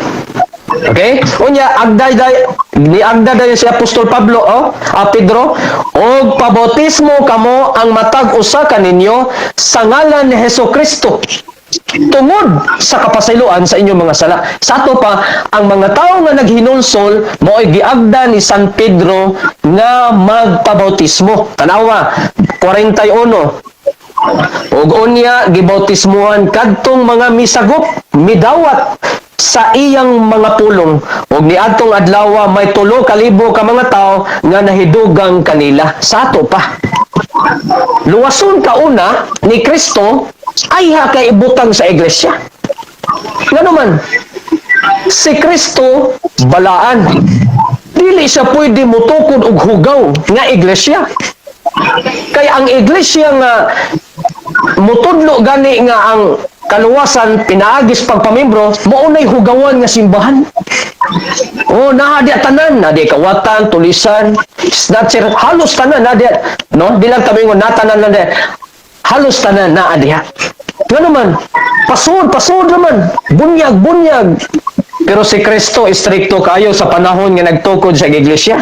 Okay? Unya agday day ni agda dayon si Apostol Pablo, oh, Pedro, "Og pabautismo kamo ang matag usa kaninyo sa ngalan ni Hesus Kristo tungod sa kapasayloan sa inyong mga sala." Sa ato pa, ang mga tao nga naghinulsol mao'y giagda ni San Pedro nga magpabautismo. Tanawa, 41. "Ug unya gibautismuhan kadtong mga misagop, midawat sa iyang mga pulong. Ug niadtong adlaw may 3,000 ka mga tawo nga nahidugang kanila." Sa ato pa, luwason ka una ni Kristo ayha kay ibutang sa iglesia. Ngano man, si Kristo balaan. Dili siya pwede mutukod og hugaw nga iglesia. Kay ang iglesia nga mutudlo gani nga ang kaluwasan pinaagis pagpamembro, mao nay hugawan nga simbahan. Oh, naa di tanan, naa di kawatan, tulisan, snatcher, halos tanan naa di, no? Di lang kami ngon natanan lang di. Halos tanan naa diha. Ngano man, pasod, pasod naman, bunyag, bunyag. Pero si Kristo istrikto kayo sa panahon nga nagtukod sa iglesia.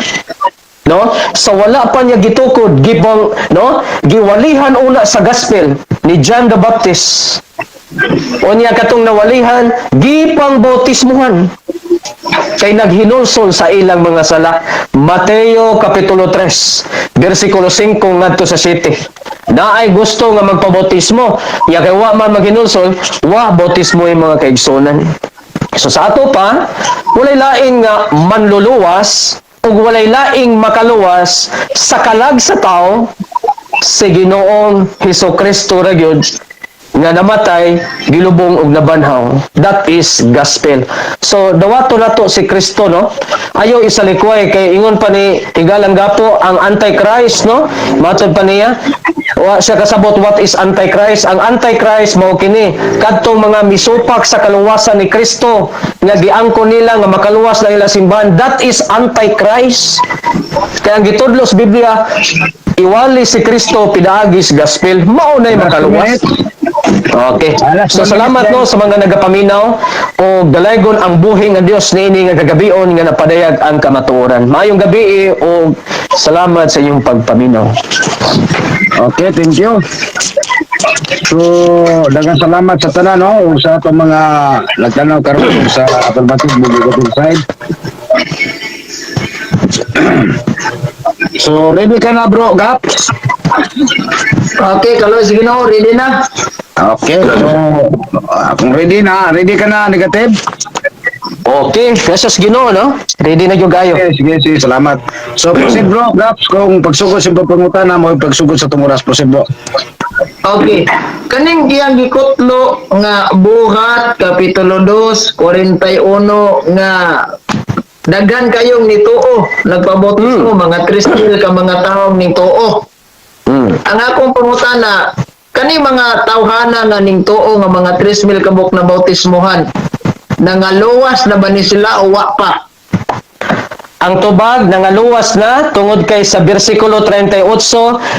No? Sa wala pa niya gitukod, gibang, no? Giwalihan una sa gospel ni John the Baptist. Unya katong nawalihan, gipang bautismuhan kay naghinulsol sa ilang mga sala. Mateo kapitulo 3, versikulo 5 ngadto sa 7. Naay gusto nga magpabautismo, ya kay wa man maghinulsol, wa bautismo yung mga kaigsunan. So sa ato pa, walay laing nga manluluwas ug walay laing makaluwas sa kalag sa tao, si Ginoong Hesus Kristo ra gyud nga namatay, gilubong ug nabanhaw. That is gospel. So dawato nato si Kristo, no? Ayaw isalikway kay ingon pa ni Higalang Gapo ang Antichrist, no? Matod pa niya, wa siya kasabot what is Antichrist. Ang Antichrist mao kini kadtong mga misupak sa kaluwasan ni Kristo nga giangkon nila nga makaluwas na ila simbahan. That is Antichrist. Kaya ang gitudlo sa Biblia, iwali si Kristo pinaagi sa gospel, mao nay makaluwas. Okay. So salamat, no, sa mga nagapaminaw o dalaygon ang buhi nga Dios niini nga kagabion nga napadayag ang kamatuoran. Maayong gabi o salamat sa inyong pagpaminaw. Okay, thank you. So, daghang salamat sa tanan, no, ug sa atong mga nagtanaw karon ug sa affirmative ug negative side. So, ready ka na, bro, Gaps? Okay, kaloy sige no, ready na. Okay, so kung ready na, ready ka na, negative? Okay, gracias Ginoo, no? Ready na gyud kayo. Okay, sige, sige, salamat. So, proceed, bro, Gaps, kung pagsugod sa pangutana mo, pagsugod sa tumuras, proceed, bro. Okay. Kaning iyang gikutlo nga Buhat kapitulo 2 41 nga daghan kayong nituo nagpabautismo, mga 3,000 ka mga tawo nituo. Ang akong pangutana, kani mga tawhana nga ning tuo nga mga 3,000 ka buok na bautismohan, nangaluwas na ba ni sila o wa pa? Ang tubag, nangaluwas na tungod kay sa bersikulo 38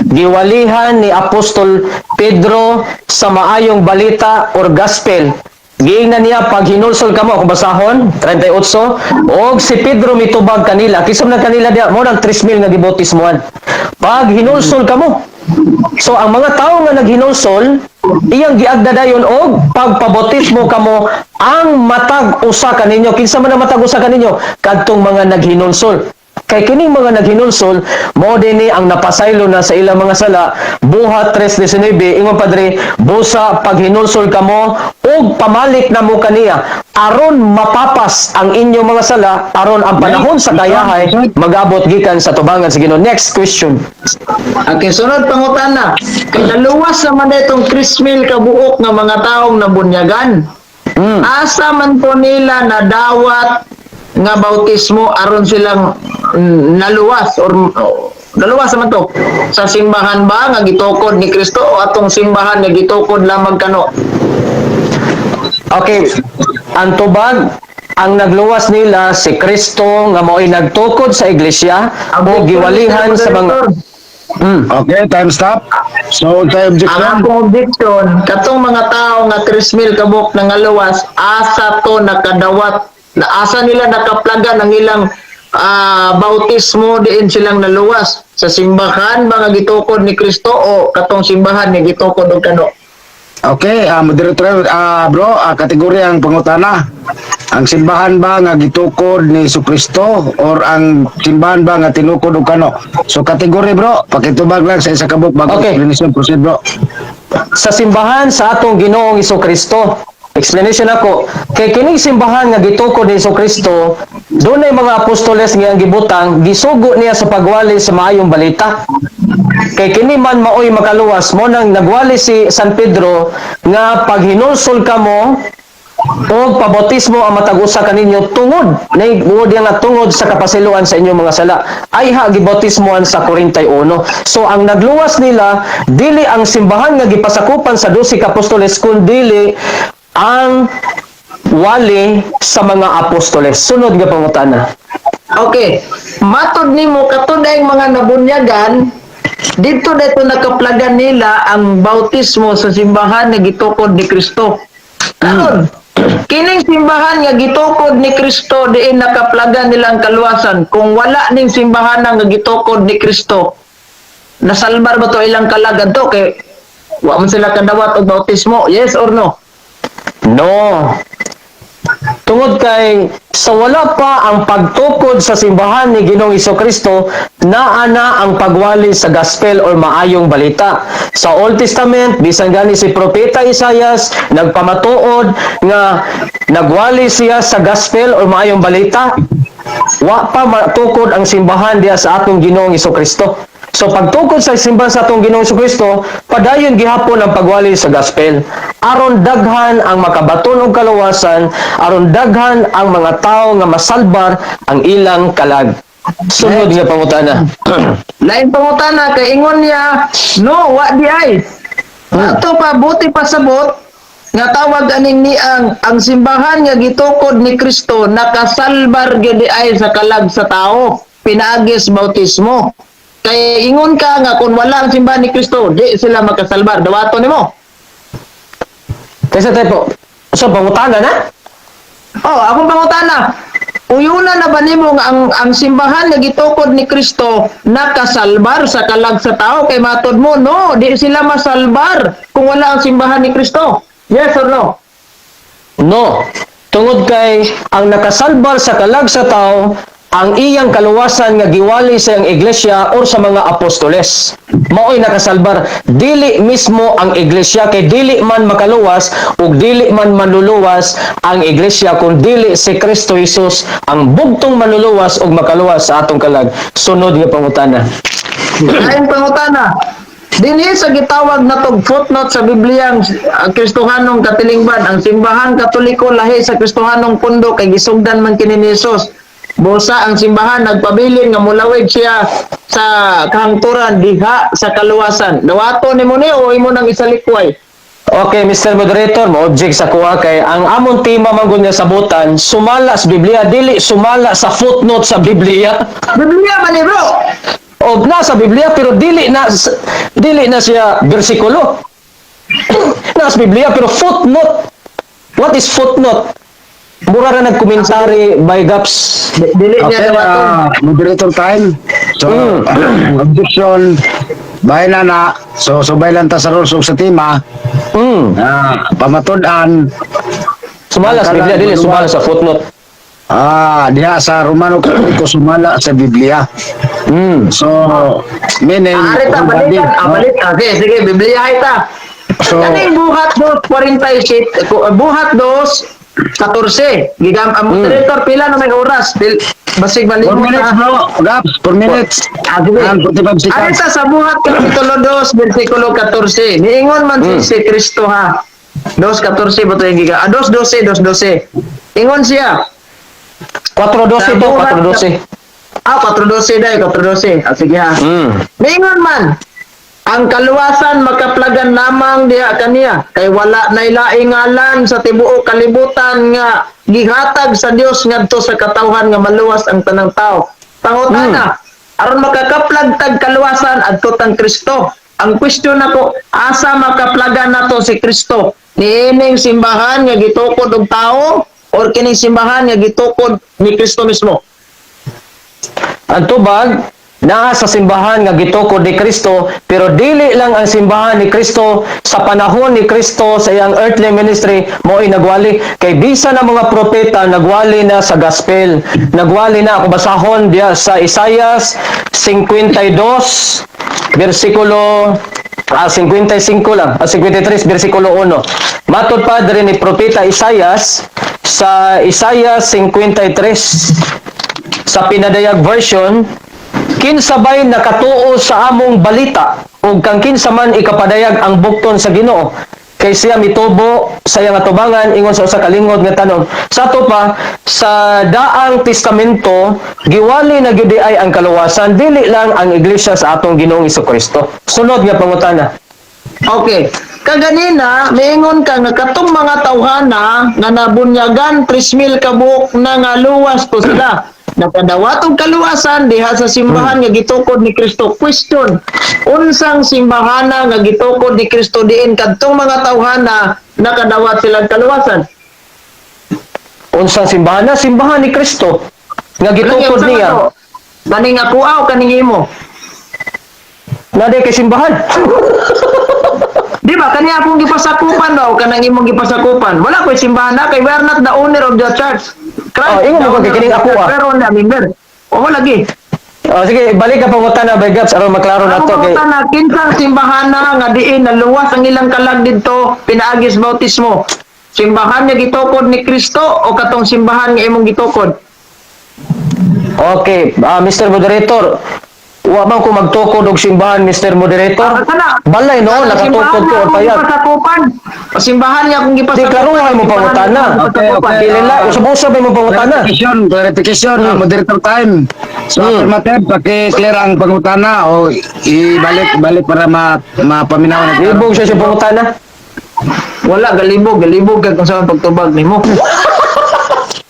giwalihan ni Apostol Pedro sa maayong balita or gospel. Giingnan niya, "Pag hinulsol kamo," kung basahon 38, "Og si Pedro mitubag kanila," kinsa man kanila diha? Mo nang 3,000 nga gibautismohan. "Pag hinulsol kamo." So ang mga tao nga naghinulsol, iyang giagda dayon, "Og pagpabautismo kamo ang matag usa kaninyo." Kinsa man ang matag usa kaninyo? Kadtong mga naghinulsol. Kay kining mga naghinulsol, mao dinhi ang napasaylo na sa ilang mga sala. Buhat 3:19, ingon padre, "Busa paghinulsol kamo ug pamalik na mo kaniya aron mapapas ang inyong mga sala, aron ang panahon sa kayahay magabot gikan sa tubangan sa Ginoo." Next question. Okay, sunod pangutana. Kay naluwas naman na itong 3,000 ka buok nga mga taong nabunyagan. Asa man po nila nadawat nga bautismo aron silang naluwas or Naluwas man to. Sa simbahan ba nga gitukod ni Kristo o atong simbahan nga gitukod lamang kano? Okay, ang tubag, ang nagluwas nila si Kristo nga mao'y nagtukod sa iglesia o giwalihan sa mga Okay, time stop. So, unsay Ang objection? akong objection, katong mga tao nga 3,000 kabuk na ngaluwas, asa to nakadawat, na asa nila nakaplaga ng ilang bautismo diin silang naluwas sa simbahan ba nga gitukod ni Kristo o katong simbahan nga gitukod og kano? Okay, moderator, bro, kategorya ang pangutana. Ang simbahan ba nga gitukod ni Kristo or ang simbahan ba nga tinukod og kano? So kategory, bro, pakitubag lang sa isa ka buok bago explanation. Proceed, bro. Sa simbahan sa atong Ginoong Kristo. Explanation ako, kay kining simbahan nga gitukod ni Kristo, dunay mga apostoles nga ang gibutang, gisugo niya sa pagwali sa maayong balita. Kay kini man maoy makaluwas mo nang nagwali si San Pedro nga paghinulsol kamo o pabautismo ang matag usa kaninyo tungod nay buod nga tungod sa kapasiluan sa inyong mga sala ay ha gibautismoan sa 41. So ang nagluwas nila dili ang simbahan nga gipasakupan sa 12 ka apostoles, kundili ang wali sa mga apostoles. Sunod nga pangutana. Okay. Matod nimo katunay mga nabunyagan dito dito nakaplagan nila ang bautismo sa simbahan nga gitukod ni Kristo. Karon, kining simbahan nga gitukod ni Kristo diin nakaplagan nila ang kaluwasan. Kung wala ning simbahan nga gitukod ni Kristo, nasalbar ba to ilang kalag adto kay wa man sila kadawat og bautismo? Yes or no? No. Tungod kay sa wala pa ang pagtukod sa simbahan ni Ginoong Kristo, naa na ang pagwali sa gospel or maayong balita. Sa Old Testament, bisan gani si Propeta Isayas nagpamatuod nga nagwali siya sa gospel or maayong balita, wa pa matukod ang simbahan diha sa atong Ginoong Kristo. So pagtukod sa simbahan sa atong Ginoong Kristo, padayon gihapon ang pagwali sa gospel. Aron daghan ang makabaton og kaluwasan, aron daghan ang mga tao nga masalbar ang ilang kalag. Sunod nga pangutana. Lain pangutana kay ingon niya, no, wa di ay. Ato pa buti pasabot nga tawag aning niang ang simbahan nga gitukod ni Kristo nakasalbar gyud di ay sa kalag sa tao pinaagi sa bautismo. Kay ingon ka nga kung wala ang simbahan ni Kristo, di sila makasalbar. Dawato nimo. Kaysa tayo po. So pangutana na? Oh, akong pangutana. Uyuna na ba nimo nga ang simbahan nga gitukod ni Kristo nakasalbar sa kalag sa tao kay matod mo, no, di sila masalbar kung wala ang simbahan ni Kristo? Yes or no? No. Tungod kay ang nakasalbar sa kalag sa tao ang iyang kaluwasan nga giwali sa iyang iglesia or sa mga apostoles. Mao'y nakasalbar dili mismo ang iglesia kay dili man makaluwas ug dili man manluluwas ang iglesia kung dili si Kristo Jesus ang bugtong manluluwas ug makaluwas sa atong kalag. Sunod nga pangutana. Lain pangutana. Dinhi sa gitawag natog footnote sa Biblia ang Kristohanong katilingban, ang simbahan Katoliko lahi sa Kristohanong pundo kay gisugdan man kini ni Jesus. Busa ang simbahan nagpabilin nga mulawig siya sa kahangturan diha sa kaluwasan. Dawato nimo ni o imo nang isalikway? Okay, Mr. Moderator, mo-object sa kuha kay ang among tema man gud nga sabutan sumala sa Biblia, dili sumala sa footnote sa Biblia. Biblia man ni, bro. O nasa Biblia pero dili na siya bersikulo. Nasa Biblia pero footnote. What is footnote? Mura ra nagkomentary by gaps. Dili niya Okay, dawaton. moderator time. So, objection, bahay na na. So, subay lang ta sa rules ug sa tema. Pamatud-an, Sumala sa Biblia, dili sumala sa footnote. Diha sa Romano Katoliko sumala sa Biblia. So, meaning, Ari ta, kung body, balikan. no? Balik. Okay, sige, Biblia ta. So, Kaning Buhat 2:47, Buhat 2:14. Gigam ang moderator, pila na may oras? Basig 4 malimot minutes, na. Bro. Gaps, 4 minutes. Sige. And 45 Ari seconds. ta sa Buhat kapitulo 2 versikulo 14. Niingon man si Kristo ha. 2:14 ba to yung giga? 2:12, 2:12. Ingon siya. 4:12 to, 4:12. Ah, 4:12 dai, 4:12. Ah, sige ha. Ningon man, ang kaluwasan makaplagan lamang diha kaniya kay wala nay laing ngalan sa tibuok kalibutan nga gihatag sa Dios ngadto sa katawhan nga maluwas ang tanang tao. Pangutana, aron makakaplag tag kaluwasan adto tang Kristo. Ang question nako, asa makaplagan nato si Kristo? Niining simbahan nga gitukod og tao or kining simbahan nga gitukod ni Kristo mismo? Ang tubag, naa sa simbahan nga gitukod ni Kristo, pero dili lang ang simbahan ni Kristo sa panahon ni Kristo sa iyang earthly ministry mo'y nagwali, kay bisan ang mga propeta nagwali na sa gospel. Nagwali na ako, basahon diya sa Isaias 52 bersikulo 55 lang, 53 bersikulo 1. Matod pa diri ni propeta Isaias sa Isaias 53 sa Pinadayag version, "Kinsa bay nakatuo sa among balita ug kang kinsa man ikapadayag ang bukton sa Ginoo? Kay siya mitubo sa iyang atubangan ingon sa usa ka lingod nga tanom." Sa ato pa sa Daang Testamento, giwali na gyud ay ang kaluwasan, dili lang ang iglesia sa atong Ginoong Kristo. Sunod nga pangutana. Okay. Kaganina, maingon ka nga katong mga tawhana nga nabunyagan 3,000 ka buok na nga luwas to sila. Nakadawat og kaluwasan diha sa simbahan nga gitukod ni Kristo. Question, unsang simbahana nga gitukod ni Kristo diin kadtong mga tawhana nakadawat silang kaluwasan? Unsang simbahan na? Simbahan ni Kristo nga gitukod Unsa niya. man to? Kaning ako aw kaning imo? Naa kay simbahan. Di ba kani akong gipasakupan daw kanang imong gipasakupan? Wala ko'y simbahan na kay we are not the owner of the church. Christ Oh, ingon mo the ba owner kay kining of the ako, church, ah? pero na member. O wala lagi. Oh, sige, balik ka pangutana by Gabs aron maklaro Ang na to kay pangutana, kinsang simbahan na nga diin naluwas ang ilang kalag didto pinaagis bautismo? Simbahan nga gitukod ni Kristo o katong simbahan nga imong gitukod? Okay, Mr. Moderator, wa man ko magtukod og simbahan, Mr. Moderator. Ah, kana. Balay no, Kana, nakatukod simbahan ko nga or akong payag. gipasakupan. O simbahan nga akong Di gipasakupan. klaruhan mo Simbahan pangutana. nga akong gipasakupan. Okay. Dili la, usab-usab mo pangutana. Clarification, clarification, moderator time. So, affirmative, paki-clear ang pangutana o ibalik balik para mapaminaw na. Libog siya sa pangutana. Wala galibog, galibog kag kung sa pagtubag nimo.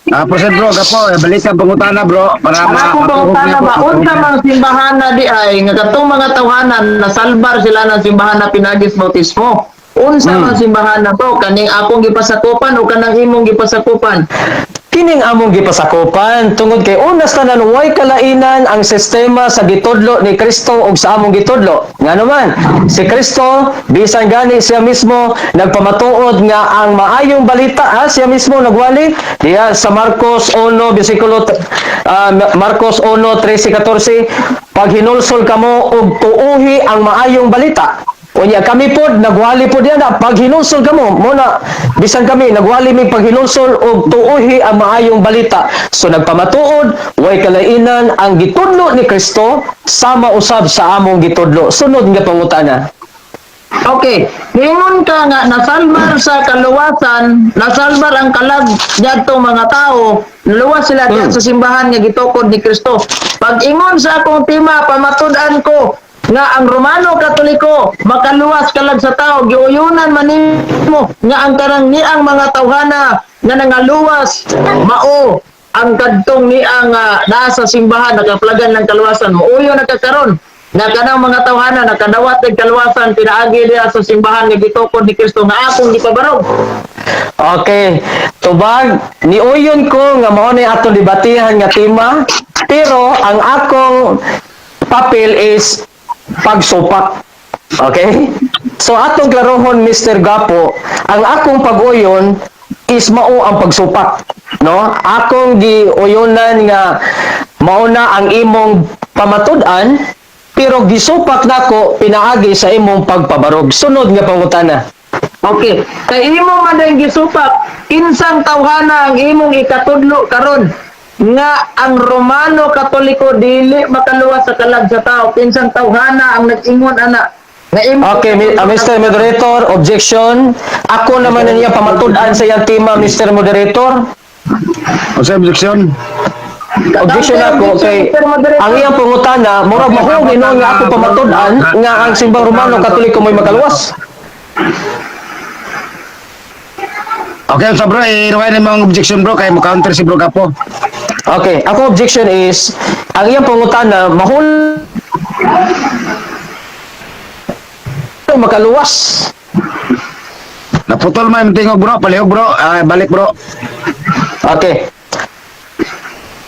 Proceed bro, gapo, balik ang pangutana, bro, para Ang akong pangutana ba, unsa mang simbahan na di ay nga katong mga tawhanan nasalbar sila ng simbahan na pinagis bautismo? Unsa mang simbahan na to, kaning akong gipasakupan o kanang imong gipasakupan? Kining among gipasakupan tungod kay unas tanan way kalainan ang sistema sa gitudlo ni Kristo ug sa among gitudlo. Ngano man, si Kristo bisan gani siya mismo nagpamatuod nga ang maayong balita ha, siya mismo nagwali diya sa Marcos 1 bersikulo Marcos 1 13 14, "Paghinulsol kamo ug tuuhi ang maayong balita." Unya kami pod nagwali pod yan na paghinulsol kamo mo na, bisan kami nagwali mi paghinulsol og tuuhi ang maayong balita. So nagpamatuod way kalainan ang gitudlo ni Kristo sama usab sa among gitudlo. Sunod nga pangutana. Okay, ningon ka nga nasalbar sa kaluwasan, nasalbar ang kalag niadtong mga tao, naluwas sila diyan sa simbahan nga gitukod ni Kristo. Pag ingon sa akong tema, pamatud-an ko nga ang Romano Katoliko makaluwas kalag sa tao, giuyunan man nimo nga ang karang niang mga tawhana nga nangaluwas mao ang kadtong niang naa sa simbahan nakaplagan ng kaluwasan. Muuyo na ka karon nga kanang mga tawhana nakadawat ng kaluwasan pinaagi diha sa simbahan nga gitukod ni Kristo nga akong gipabarog? Okay, tubag niuyon ko nga mao ni atong debatihan nga tema, pero ang akong papel is pagsupak. Okay? So atong klarohon, Mr. Gapo, ang akong pag-uyon is mao ang pagsupak, no? Akong giuyonan nga mao na ang imong pamatud-an pero gisupak nako pinaagi sa imong pagpabarog. Sunod nga pangutana. Okay, kay imo man ang gisupak, kinsang tawhana ang imong ikatudlo karon nga ang Romano Katoliko dili makaluwas sa kalag sa tao? Kinsang tawhana ang nag-ingon ana nga imo? Okay, Mr. Moderator, objection. Ako naman na niya pamatud-an sa iyang tema, Mr. Moderator. O sa objection? Objection ako kay ang iyang pangutana murag mahulog hinuon nga ako pamatud-an nga ang simbang Romano Katoliko mo'y makaluwas. Okay, so bro, iruwain ni mga objection, bro, kay mo counter si Bro Gapo. Okay, ako objection is ang iyang pangutana mahul makaluwas. Naputol man yung tingog, bro, palihog, bro. Ah, balik, bro. Okay.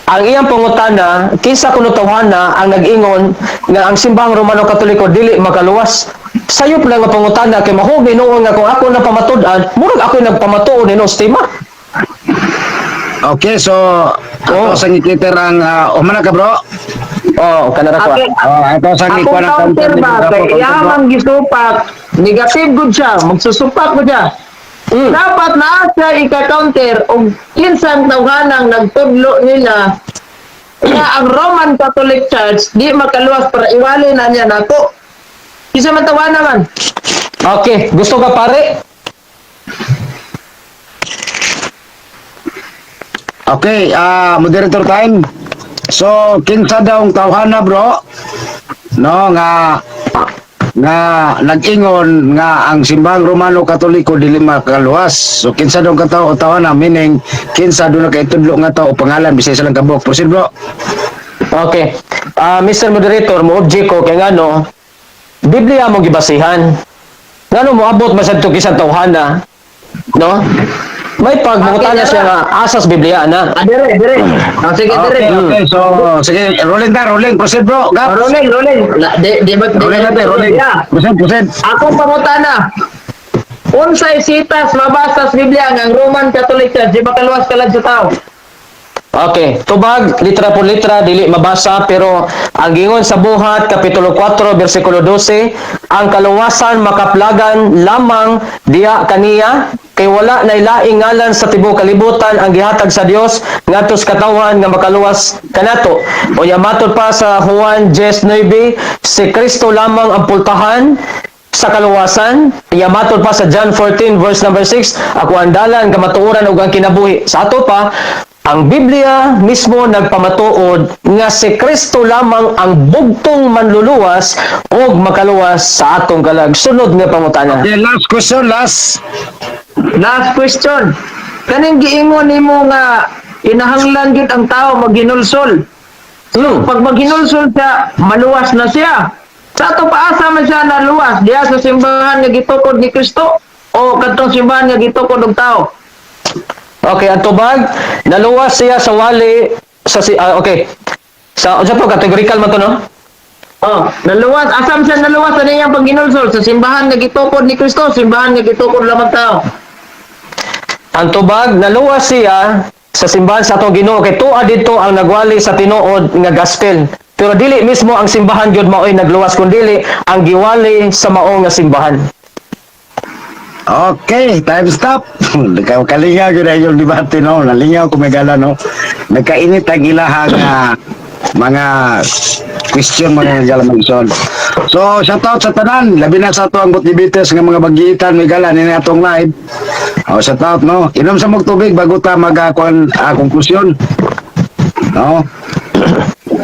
Ang iyang pangutana, kinsa kuno tawhana ang nag-ingon nga ang simbahang Romano Katoliko dili makaluwas. Sayop lang nga pangutana kay mahug hinuon nga kung ako na pamatud-an, murag ako'y nagpamatuod ni tema. Okay, so ako Oh. sa ngikiter ang umana ka, bro. Oh, kanara ko. Okay. Oh, ito sa Akong ngikuan ang counter counter ni ba, Bro Gapo. kay Counter, iya bro. man gisupak, negative gud siya, magsusupak gud siya. Dapat naa siya ika-counter og kinsang tawhanang nagtudlo nila nga ang Roman Catholic Church di makaluwas para iwali na niya nako. Kinsa man tawhana man? Okay, gusto ka, pare? Okay, moderator time. So, kinsa daw ang tawhana, bro? No, nga nga nag-ingon nga ang simbahang Romano Katoliko dili makaluwas. So kinsa daw ang katao tawhana, meaning kinsa do na kaitudlo nga tao o pangalan bisay sa lang kabuk. Proceed, bro. Okay. Ah, Mr. Moderator, mo object ko kay ngano Biblia mo gibasihan. Ngano moabot man sad to kisang tawhana? No? May pagmangutana siya nga asas Biblia na. Ah, dire, dire. Ah, sige, dire. Okay. So sige, rolling ta, rolling. Proceed, bro. Ah, Gap. rolling, rolling. La, di, di, ba, di, Rolling natin, rolling. Yeah. Proceed, proceed. Akong pangutana. Unsay sitas mabasa sa Biblia nga ang Roman Catholic Church di makaluwas kalag sa tao? Okay, tubag litra por litra dili mabasa, pero ang gingon sa Buhat kapitulo 4 bersikulo 12, ang kaluwasan makaplagan lamang diya kaniya kay wala nay laing ngalan sa tibuok kalibutan ang gihatag sa Dios ngadto sa katawhan nga makaluwas kanato. Unya matod pa sa Juan 10:9, si Kristo lamang ang pultahan sa kaluwasan. Yamatod pa sa John 14 verse number 6, ako ang dalan, kamatuoran ug ang kinabuhi. Sa ato pa, ang Biblia mismo nagpamatuod nga si Kristo lamang ang bugtong manluluwas ug makaluwas sa atong kalag. Sunod nga pangutana. Okay, last question, last. Last question. Kaning giingon nimo nga kinahanglan gyud ang tao maghinulsol. Pag maghinulsol siya, maluwas na siya. Sa ato paasa man siya naluwas diha sa simbahan nga gitukod ni Kristo o kadtong simbahan nga gitukod og tao? Okay, ang tubag, naluwas siya sa wali sa si okay. Sa unsa po categorical man to, no? Oh, naluwas asam siya naluwas sa niyang paghinulsol, sa simbahan nga gitukod ni Kristo, simbahan nga gitukod lamang tao? Ang tubag, naluwas siya sa simbahan sa atong Ginoo kay tuwa didto ang nagwali sa tinuod nga gospel. Pero dili mismo ang simbahan gyud maoy nagluwas kun dili ang giwali sa mao nga simbahan. Okay, time stop. Nagkalingaw yun na yung debate, no? Nalingaw ko may gala, no? Nagkainit ang ilahang mga question, mga gala magson. So, shout out sa tanan. Labi na sa ato ang debaters nga mga bagitan may gala ni atong live. Oh, shout out, no? Inom sa mong tubig bago ta mag konklusyon. No?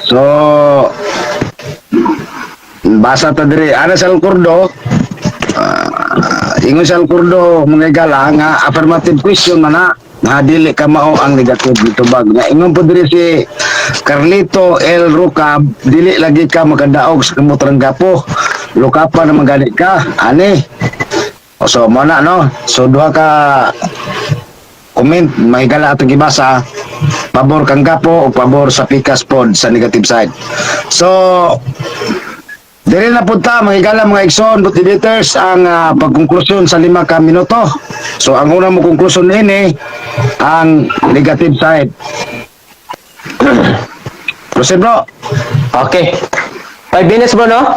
So, basa ta diri ana sa Alcordo, ingon sa Alcordo, mga gala, nga affirmative question man na nga dili ka mao ang negative gitubag nga ingon po diri si Carlito L. Rucab, dili lagi ka makadaog sa kamutrang gapo, lukapan naman gani ka ani. O, so mo na, no? So duha ka comment, mga gala, atong gibasa, pabor kang gapo o pabor sa pikas pod sa negative side. So dire na punta, mga igala, mga igsoon, motivators, ang pagkonklusyon sa 5 ka minuto. So ang una mo konklusyon ini ang negative side. Proceed, bro. Okay. 5 minutes, bro, no?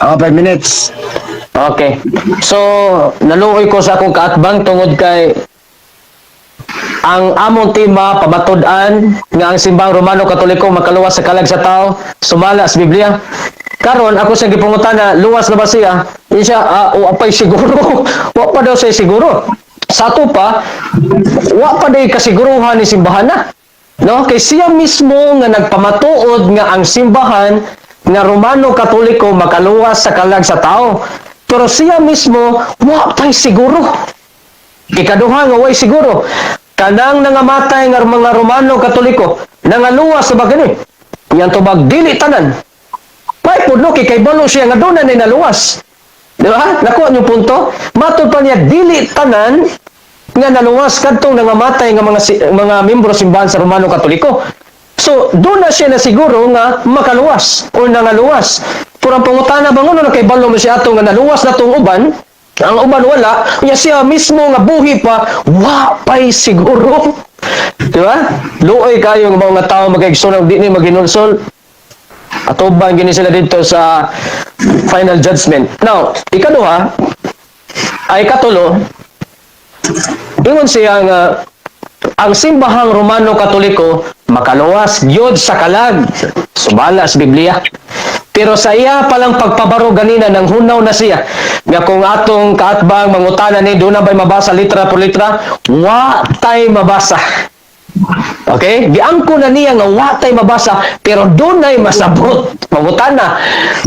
Oh, 5 minutes. Okay. So, naluoy ko sa akong kaatbang tungod kay ang among tema pamatud-an nga ang simbang Romano Katoliko makaluwas sa kalag sa tao sumala sa Biblia. Karon ako sa gipangutana, luwas na ba siya? Di siya, wa pa'y siguro. Wa pa daw siya siguro. Sa ato pa, wa pa day kasiguruhan ni simbahan na. No, kay siya mismo nga nagpamatuod nga ang simbahan nga Romano Katoliko makaluwas sa kalag sa tao. Pero siya mismo wa pay siguro. Ikaduha nga way siguro. Kanang nangamatay nga mga Romano Katoliko nangaluwas sa ba kini? Yang tubag dili tanan. Pay pud no, kay kaybalo siya nga doon na naluwas. Di ba? Nakuha niyo punto? Matod pa niya, dili tanan nga naluwas kadtong nangamatay nga mga membro simbahan sa Romano Katoliko. So, doon na siya na siguro nga makaluwas o nangaluwas. Pero ang pangutana ba ngono na kay balo mo siya ato nga naluwas na tong uban, ang uban wala, unya siya mismo nga buhi pa, wa pay siguro. Di ba? Luoy kayo nga mga tao magkaigsoon di ni maginulsol. Atubang gini sila dito sa final judgment. Now, ikaduha, ay katulo, ingon siya nga ang simbahang Romano Katoliko makaluwas gyud sa kalag sumala sa Biblia. Pero sa iya palang pagpabaro ganina nang hunaw na siya nga kung atong kaatbang mangutana ni doon na ba'y mabasa litra por litra, wa tay mabasa. Okay? Giangko na niya nga wa tay mabasa pero dunay masabot. Mangutana.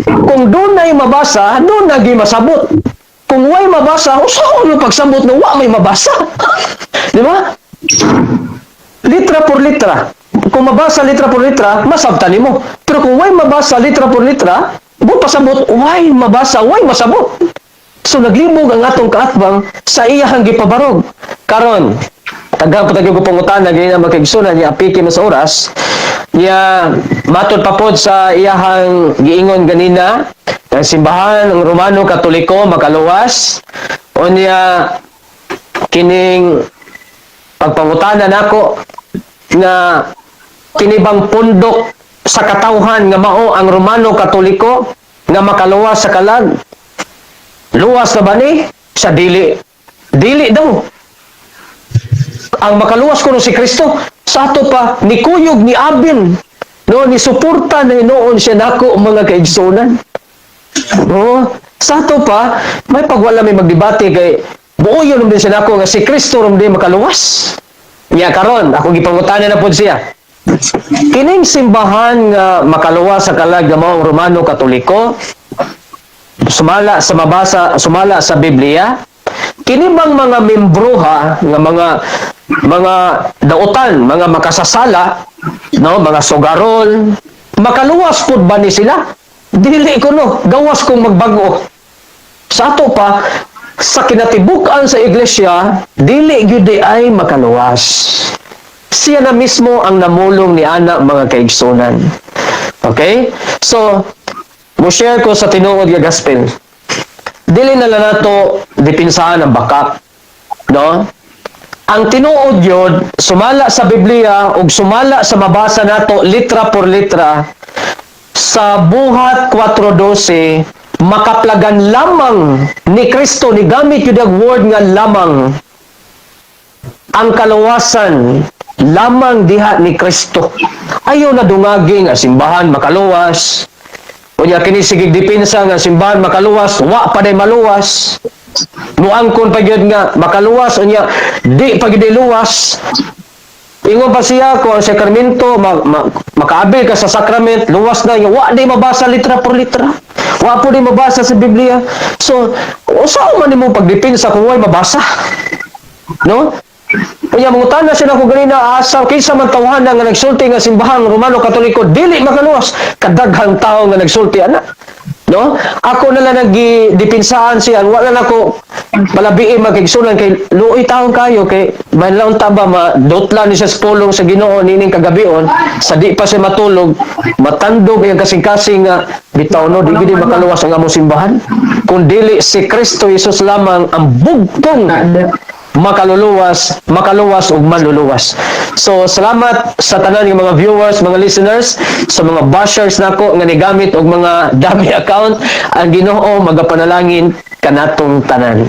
Kung dunay mabasa, doon na masabot. Kung way mabasa, usaon yung pagsabot na wa may mabasa. Di ba? Litra por litra. Kung mabasa litra por litra, masabtan nimo. Pero kung way mabasa litra por litra, bu pasabot, way mabasa, way masabot. So naglibog ang atong kaatbang sa iyahang gipabarog. Karon, tagang patagyo ko pangutana ganina makigsunan niya apiki mas oras niya matod pa pod sa iyahang giingon ganina ang simbahan ng Romano Katoliko makaluwas, unya kining pagpangutana nako nga kini bang pundok sa katawhan nga mao ang Romano Katoliko nga makaluwas sa kalag, luwas na ba ni sa dili? Dili daw. Ang makaluwas kuno si Kristo. Sa ato pa ni kuyog ni Abin, no, ni suporta na hinuon siya nako, mga kaigsunan, no? Sa ato pa may pagwala may magdebate kay buoyon din siya nako nga si Kristo rom di makaluwas niya. Karon ako gipangutana na pod siya, kining simbahan nga makaluwas sa kalag nga mao ang Romano Katoliko sumala sa mabasa, sumala sa Biblia, kini bang mga membroha nga mga dautan, mga makasasala, no, mga sugarol, makaluwas pud ba ni sila? Dili ko no, gawas kung magbago. Sa ato pa sa kinatibuk-an sa iglesia, dili gyud di ay makaluwas. Siya na mismo ang namulong ni ana, mga kaigsunan. Okay, so mo share ko sa tinuod nga gospel. Dili na lang nato dipinsahan ang baka, no? Ang tinuod yun, sumala sa Biblia ug sumala sa mabasa nato litra por litra sa Buhat 4:12, makaplagan lamang ni Kristo, ni gamit yun ang word nga "lamang". Ang kaluwasan lamang diha ni Kristo. Ayaw na dungagi nga simbahan makaluwas. Unya kini sige depensa nga simbahan makaluwas, wa pa day maluwas. Muangkon pa gyud nga makaluwas, unya di pa gyud luwas. Ingon pa siya ko ang sakramento makaabil ka sa sacrament, luwas na nga wa di mabasa litra por litra. Wa po di mabasa sa Biblia. So, usa man nimo pagdepensa kung way mabasa? No? Unya mangutana siya nako ganina, asa kinsa man tawhana nga nagsulti nga simbahang Romano Katoliko dili makaluwas? Kadaghang tawo nga nagsulti ana. No? Ako na lang nagdipensaan siya, wala na ko palabii magigsunan kay luoy taon kayo kay manlaon ta ba madotla ni siya sa pulong sa Ginoo nining kagabion sa di pa siya matulog, matandog ang kasing-kasing nga bitaw, no, di gid makaluwas ang among simbahan kung dili si Kristo Jesus lamang ang bugtong makaluluwas, makaluwas ug manluluwas. So salamat sa tanan ng mga viewers, mga listeners, sa mga bashers nako nga nigamit og mga dummy account. Ang Ginoo magapanalangin kanatong tanan.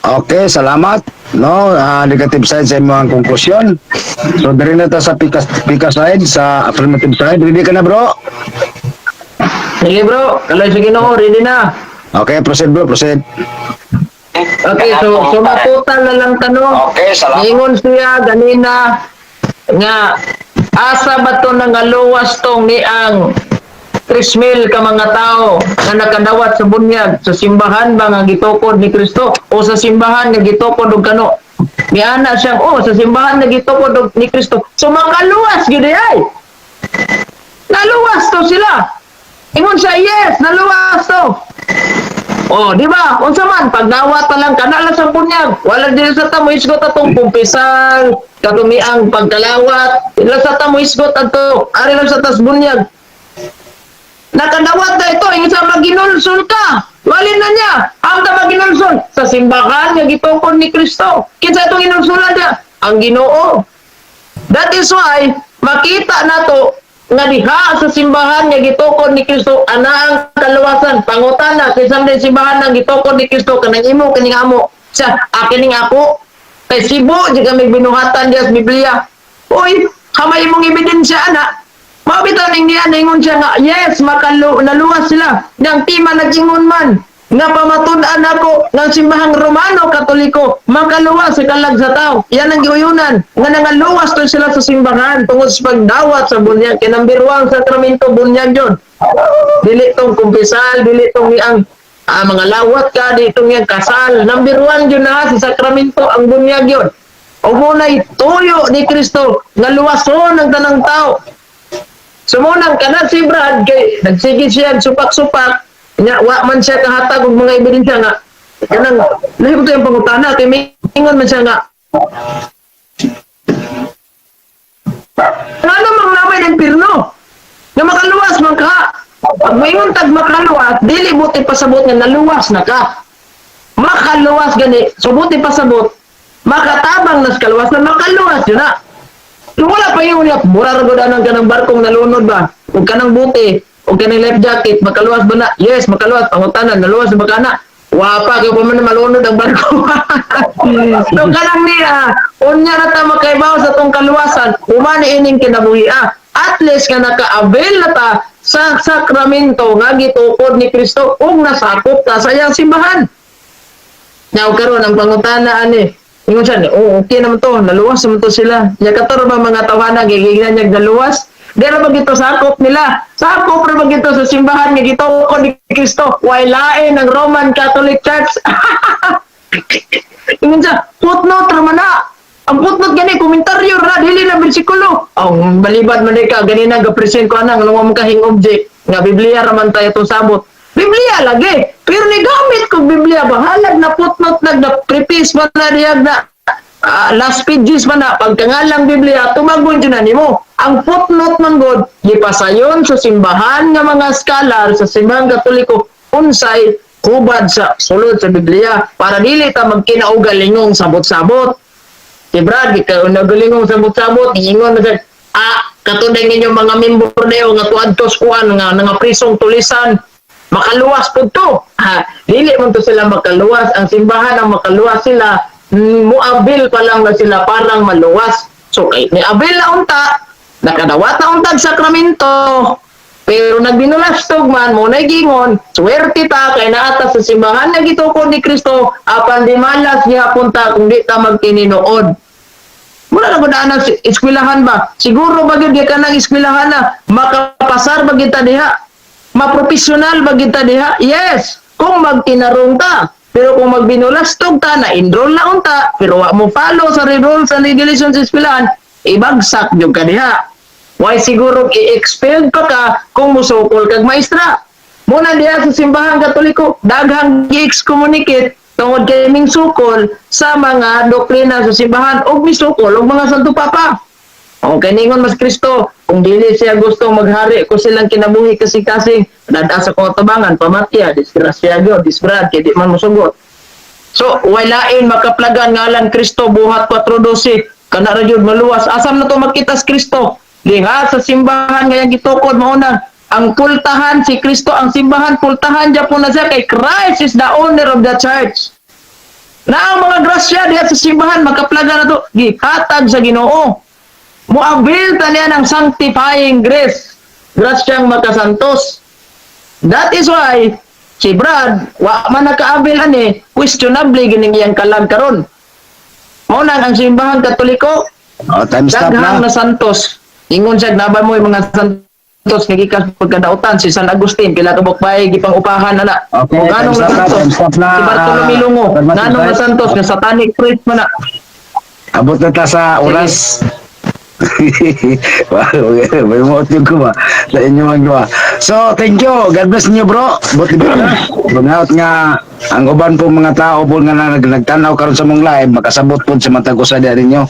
Okay, salamat. No, negative side sa imong konklusyon. So diri na ta sa pika side, sa affirmative side. Ready ka na, bro? Sige bro, kaloy sa Ginoo, ready na. Okay, proceed bro, proceed. Okay, so matutal na lang tanong. Okay, salamat. Ingon siya ganina Nga asa ba to nangaluwas tong ni ang 3,000 ka mga tao nga nakadawat sa bunyag? Sa simbahan ba nga gitukod ni Kristo o sa simbahan nga gitukod og kano? Niana siyang, oh, sa simbahan nga gitukod og ni Kristo. So makaluwas gyud ay. Naluwas to sila. Ingon siya, yes, naluwas to. Oh, di ba? Unsa man pagdawat na lang kana lang sa bunyag. Wala din sa ta mo isgot atong kumpisal, katumiang pagkalawat. Dili sa ta mo isgot adto. Ari lang sa tas bunyag. Nakadawat na ito, ingon sa maginulsol ka. Walin na niya. Ang ta maginulsol sa simbahan nga gitukod ni Kristo. Kinsa itong inulsulan niya? Ang Ginoo. That is why makita nato nga diha sa simbahan nga gitukod ni Kristo ana ang kaluwasan. Pangutana, kinsa man simbahan nga gitukod ni Kristo, kanang imo, kaning amo sa akin ning ako? Kay sibo di kami binuhatan diya sa Biblia. Uy, kamay imong ebidensya ana. Mao bitaw ning niya ningon siya nga yes, makalu naluwas sila. Nang tima nag-ingon man nga pamatud-an ako ng simbahang Romano Katoliko makaluwas sa kalag sa tao. Yan ang giuyunan nga nangaluwas to sila sa simbahan tungod sa pagdawat sa bunyag. Kay number 1 sakramento bunyag yun. Dili tong kumpisal, dili tong ang mga lawat ka, dili tong yang kasal. Number 1 yun na sa sakramento ang bunyag yun. O muna'y tuyo ni Kristo nga luwason ang tanang tao. Sumunang kana si Brad kay nagsige siya supak-supak nya wa man siya kahatag og mga ebidensya nga kanang lahi ko to yung pangutana kay mingon man siya nga ngano mang lamay ng pirno nga makaluwas man ka. Pag moingon tag makaluwas, dili buti pasabot nga naluwas na ka. Makaluwas gani, so buti pasabot makatabang nas kaluwasan, makaluwas yun na. So wala pa yung unya, mura ra gud anang kanang barkong nalunod ba? Ug kanang bote, ug kanang life jacket, makaluwas ba na? Yes, makaluwas. Pangutanan, naluwas ba kana? Wa pa kay pa man malunod ang barko. So kanang niya, unya na ta makaibaw sa tong kaluwasan, human ining kinabuhi ah. At least nga naka-avail na ta sa sakramento nga gitukod ni Kristo ug nasakop ta sa iyang simbahan. Now karon ang pangutana ani, ingon siya, oh, okay naman to, naluwas naman to sila. Nya kato ra ba mga tawhana gigignan niya naluwas? Di ra ba gito sakop nila? Sakop ra ba gito sa simbahan nga gitukod ni Kristo? Way lain ang Roman Catholic Church. Ingon siya, footnote ra man na. Ang footnote gani komentaryo ra, dili na bersikulo. Ang balibad man ka gani na ga-present ko ana nga mo kahing object nga Biblia ra man tayo itong sabot. Biblia lagi. Pero ni gamit ko Biblia ba halag na footnote nag na preface man na diyag na last pages man na pagkangalang Biblia tumagon jud na nimo. Ang footnote man god gipasayon sa simbahan nga mga scholar sa simbahang Katoliko unsay hubad sa sulod sa Biblia para dili ta magkinaugalingong sabot-sabot. Si Brad, ikaw sabot-sabot, ingon na siya, katunay ninyo mga membro dayo nga tuadtos kuan nga nga prisong tulisan, makaluwas pud to. Ha, dili man to sila makaluwas, ang simbahan ang makaluwas sila, muabil pa lang na sila parang maluwas. So kay ni abil na unta, nakadawat na untag sakramento, pero nagbinulastog man mo na gingon, swerte ta kay naata sa simbahan nga gitukod ni Kristo, apan di malas gihapon ta kung di ta magtininood. Muna na gud ana eskwelahan ba? Siguro ba gyud kanang eskwelahan na makapasar ba gyud ta diha? Maprofesional ba gyud ta diha? Yes, kung magtinarong ta. Pero kung magbinulastog ta, na-enroll na unta, pero wa mo follow sa rules and regulations sa eskwelahan, ibagsak gyud ka diha. Why siguro i-expelled pa ka kung musukol kag maestra. Muna diha sa simbahang Katoliko, daghang gi-excommunicate tungod kay ming sukol sa mga doktrina sa simbahan ug misukol og mga Santo Papa. Okay, ningon mas Kristo, kung dili siya gusto maghari ko silang kinabuhi kasing-kasing, dada sa kong tabangan, pamatya, disgrasya gyud, disbrad, kay di man mosugot. So, walain makaplagan ngalan Kristo buhat 4:12, kana ra gyud maluwas. Asam na to makita sa Kristo? Diha sa simbahan nga gitukod mao na ang pultahan si Kristo, ang simbahan pultahan gyapon na siya kay Christ is the owner of the church. Na ang mga grasya diha sa simbahan makaplaga na to gihatag sa Ginoo. Moabil ta niya ng sanctifying grace. Grasyang makasantos. That is why si Brad wa man nakaabil ani, questionably gining iyang kalag karon. Mao nang ang simbahang Katoliko Oh, time stop Daghang na. Na santos. Ingon siya, naba mo yung mga santos nga gikan sa pagkadautan si San Agustin pila ka bukbay gipang upahan ana. Okay, O ganong time stop na, santos time stop na, si Bartolome Lungo, affirmative nganong na side. santos nga satanic priest man na. Abot na ta sa oras. Wow, may muot yung kuma sa inyo mga gawa. So, thank you. God bless niyo, bro. But bungaot nga ang uban po mga tao po nga nagtanaw karon sa mong live, makasabot po sa matag usa diha ninyo.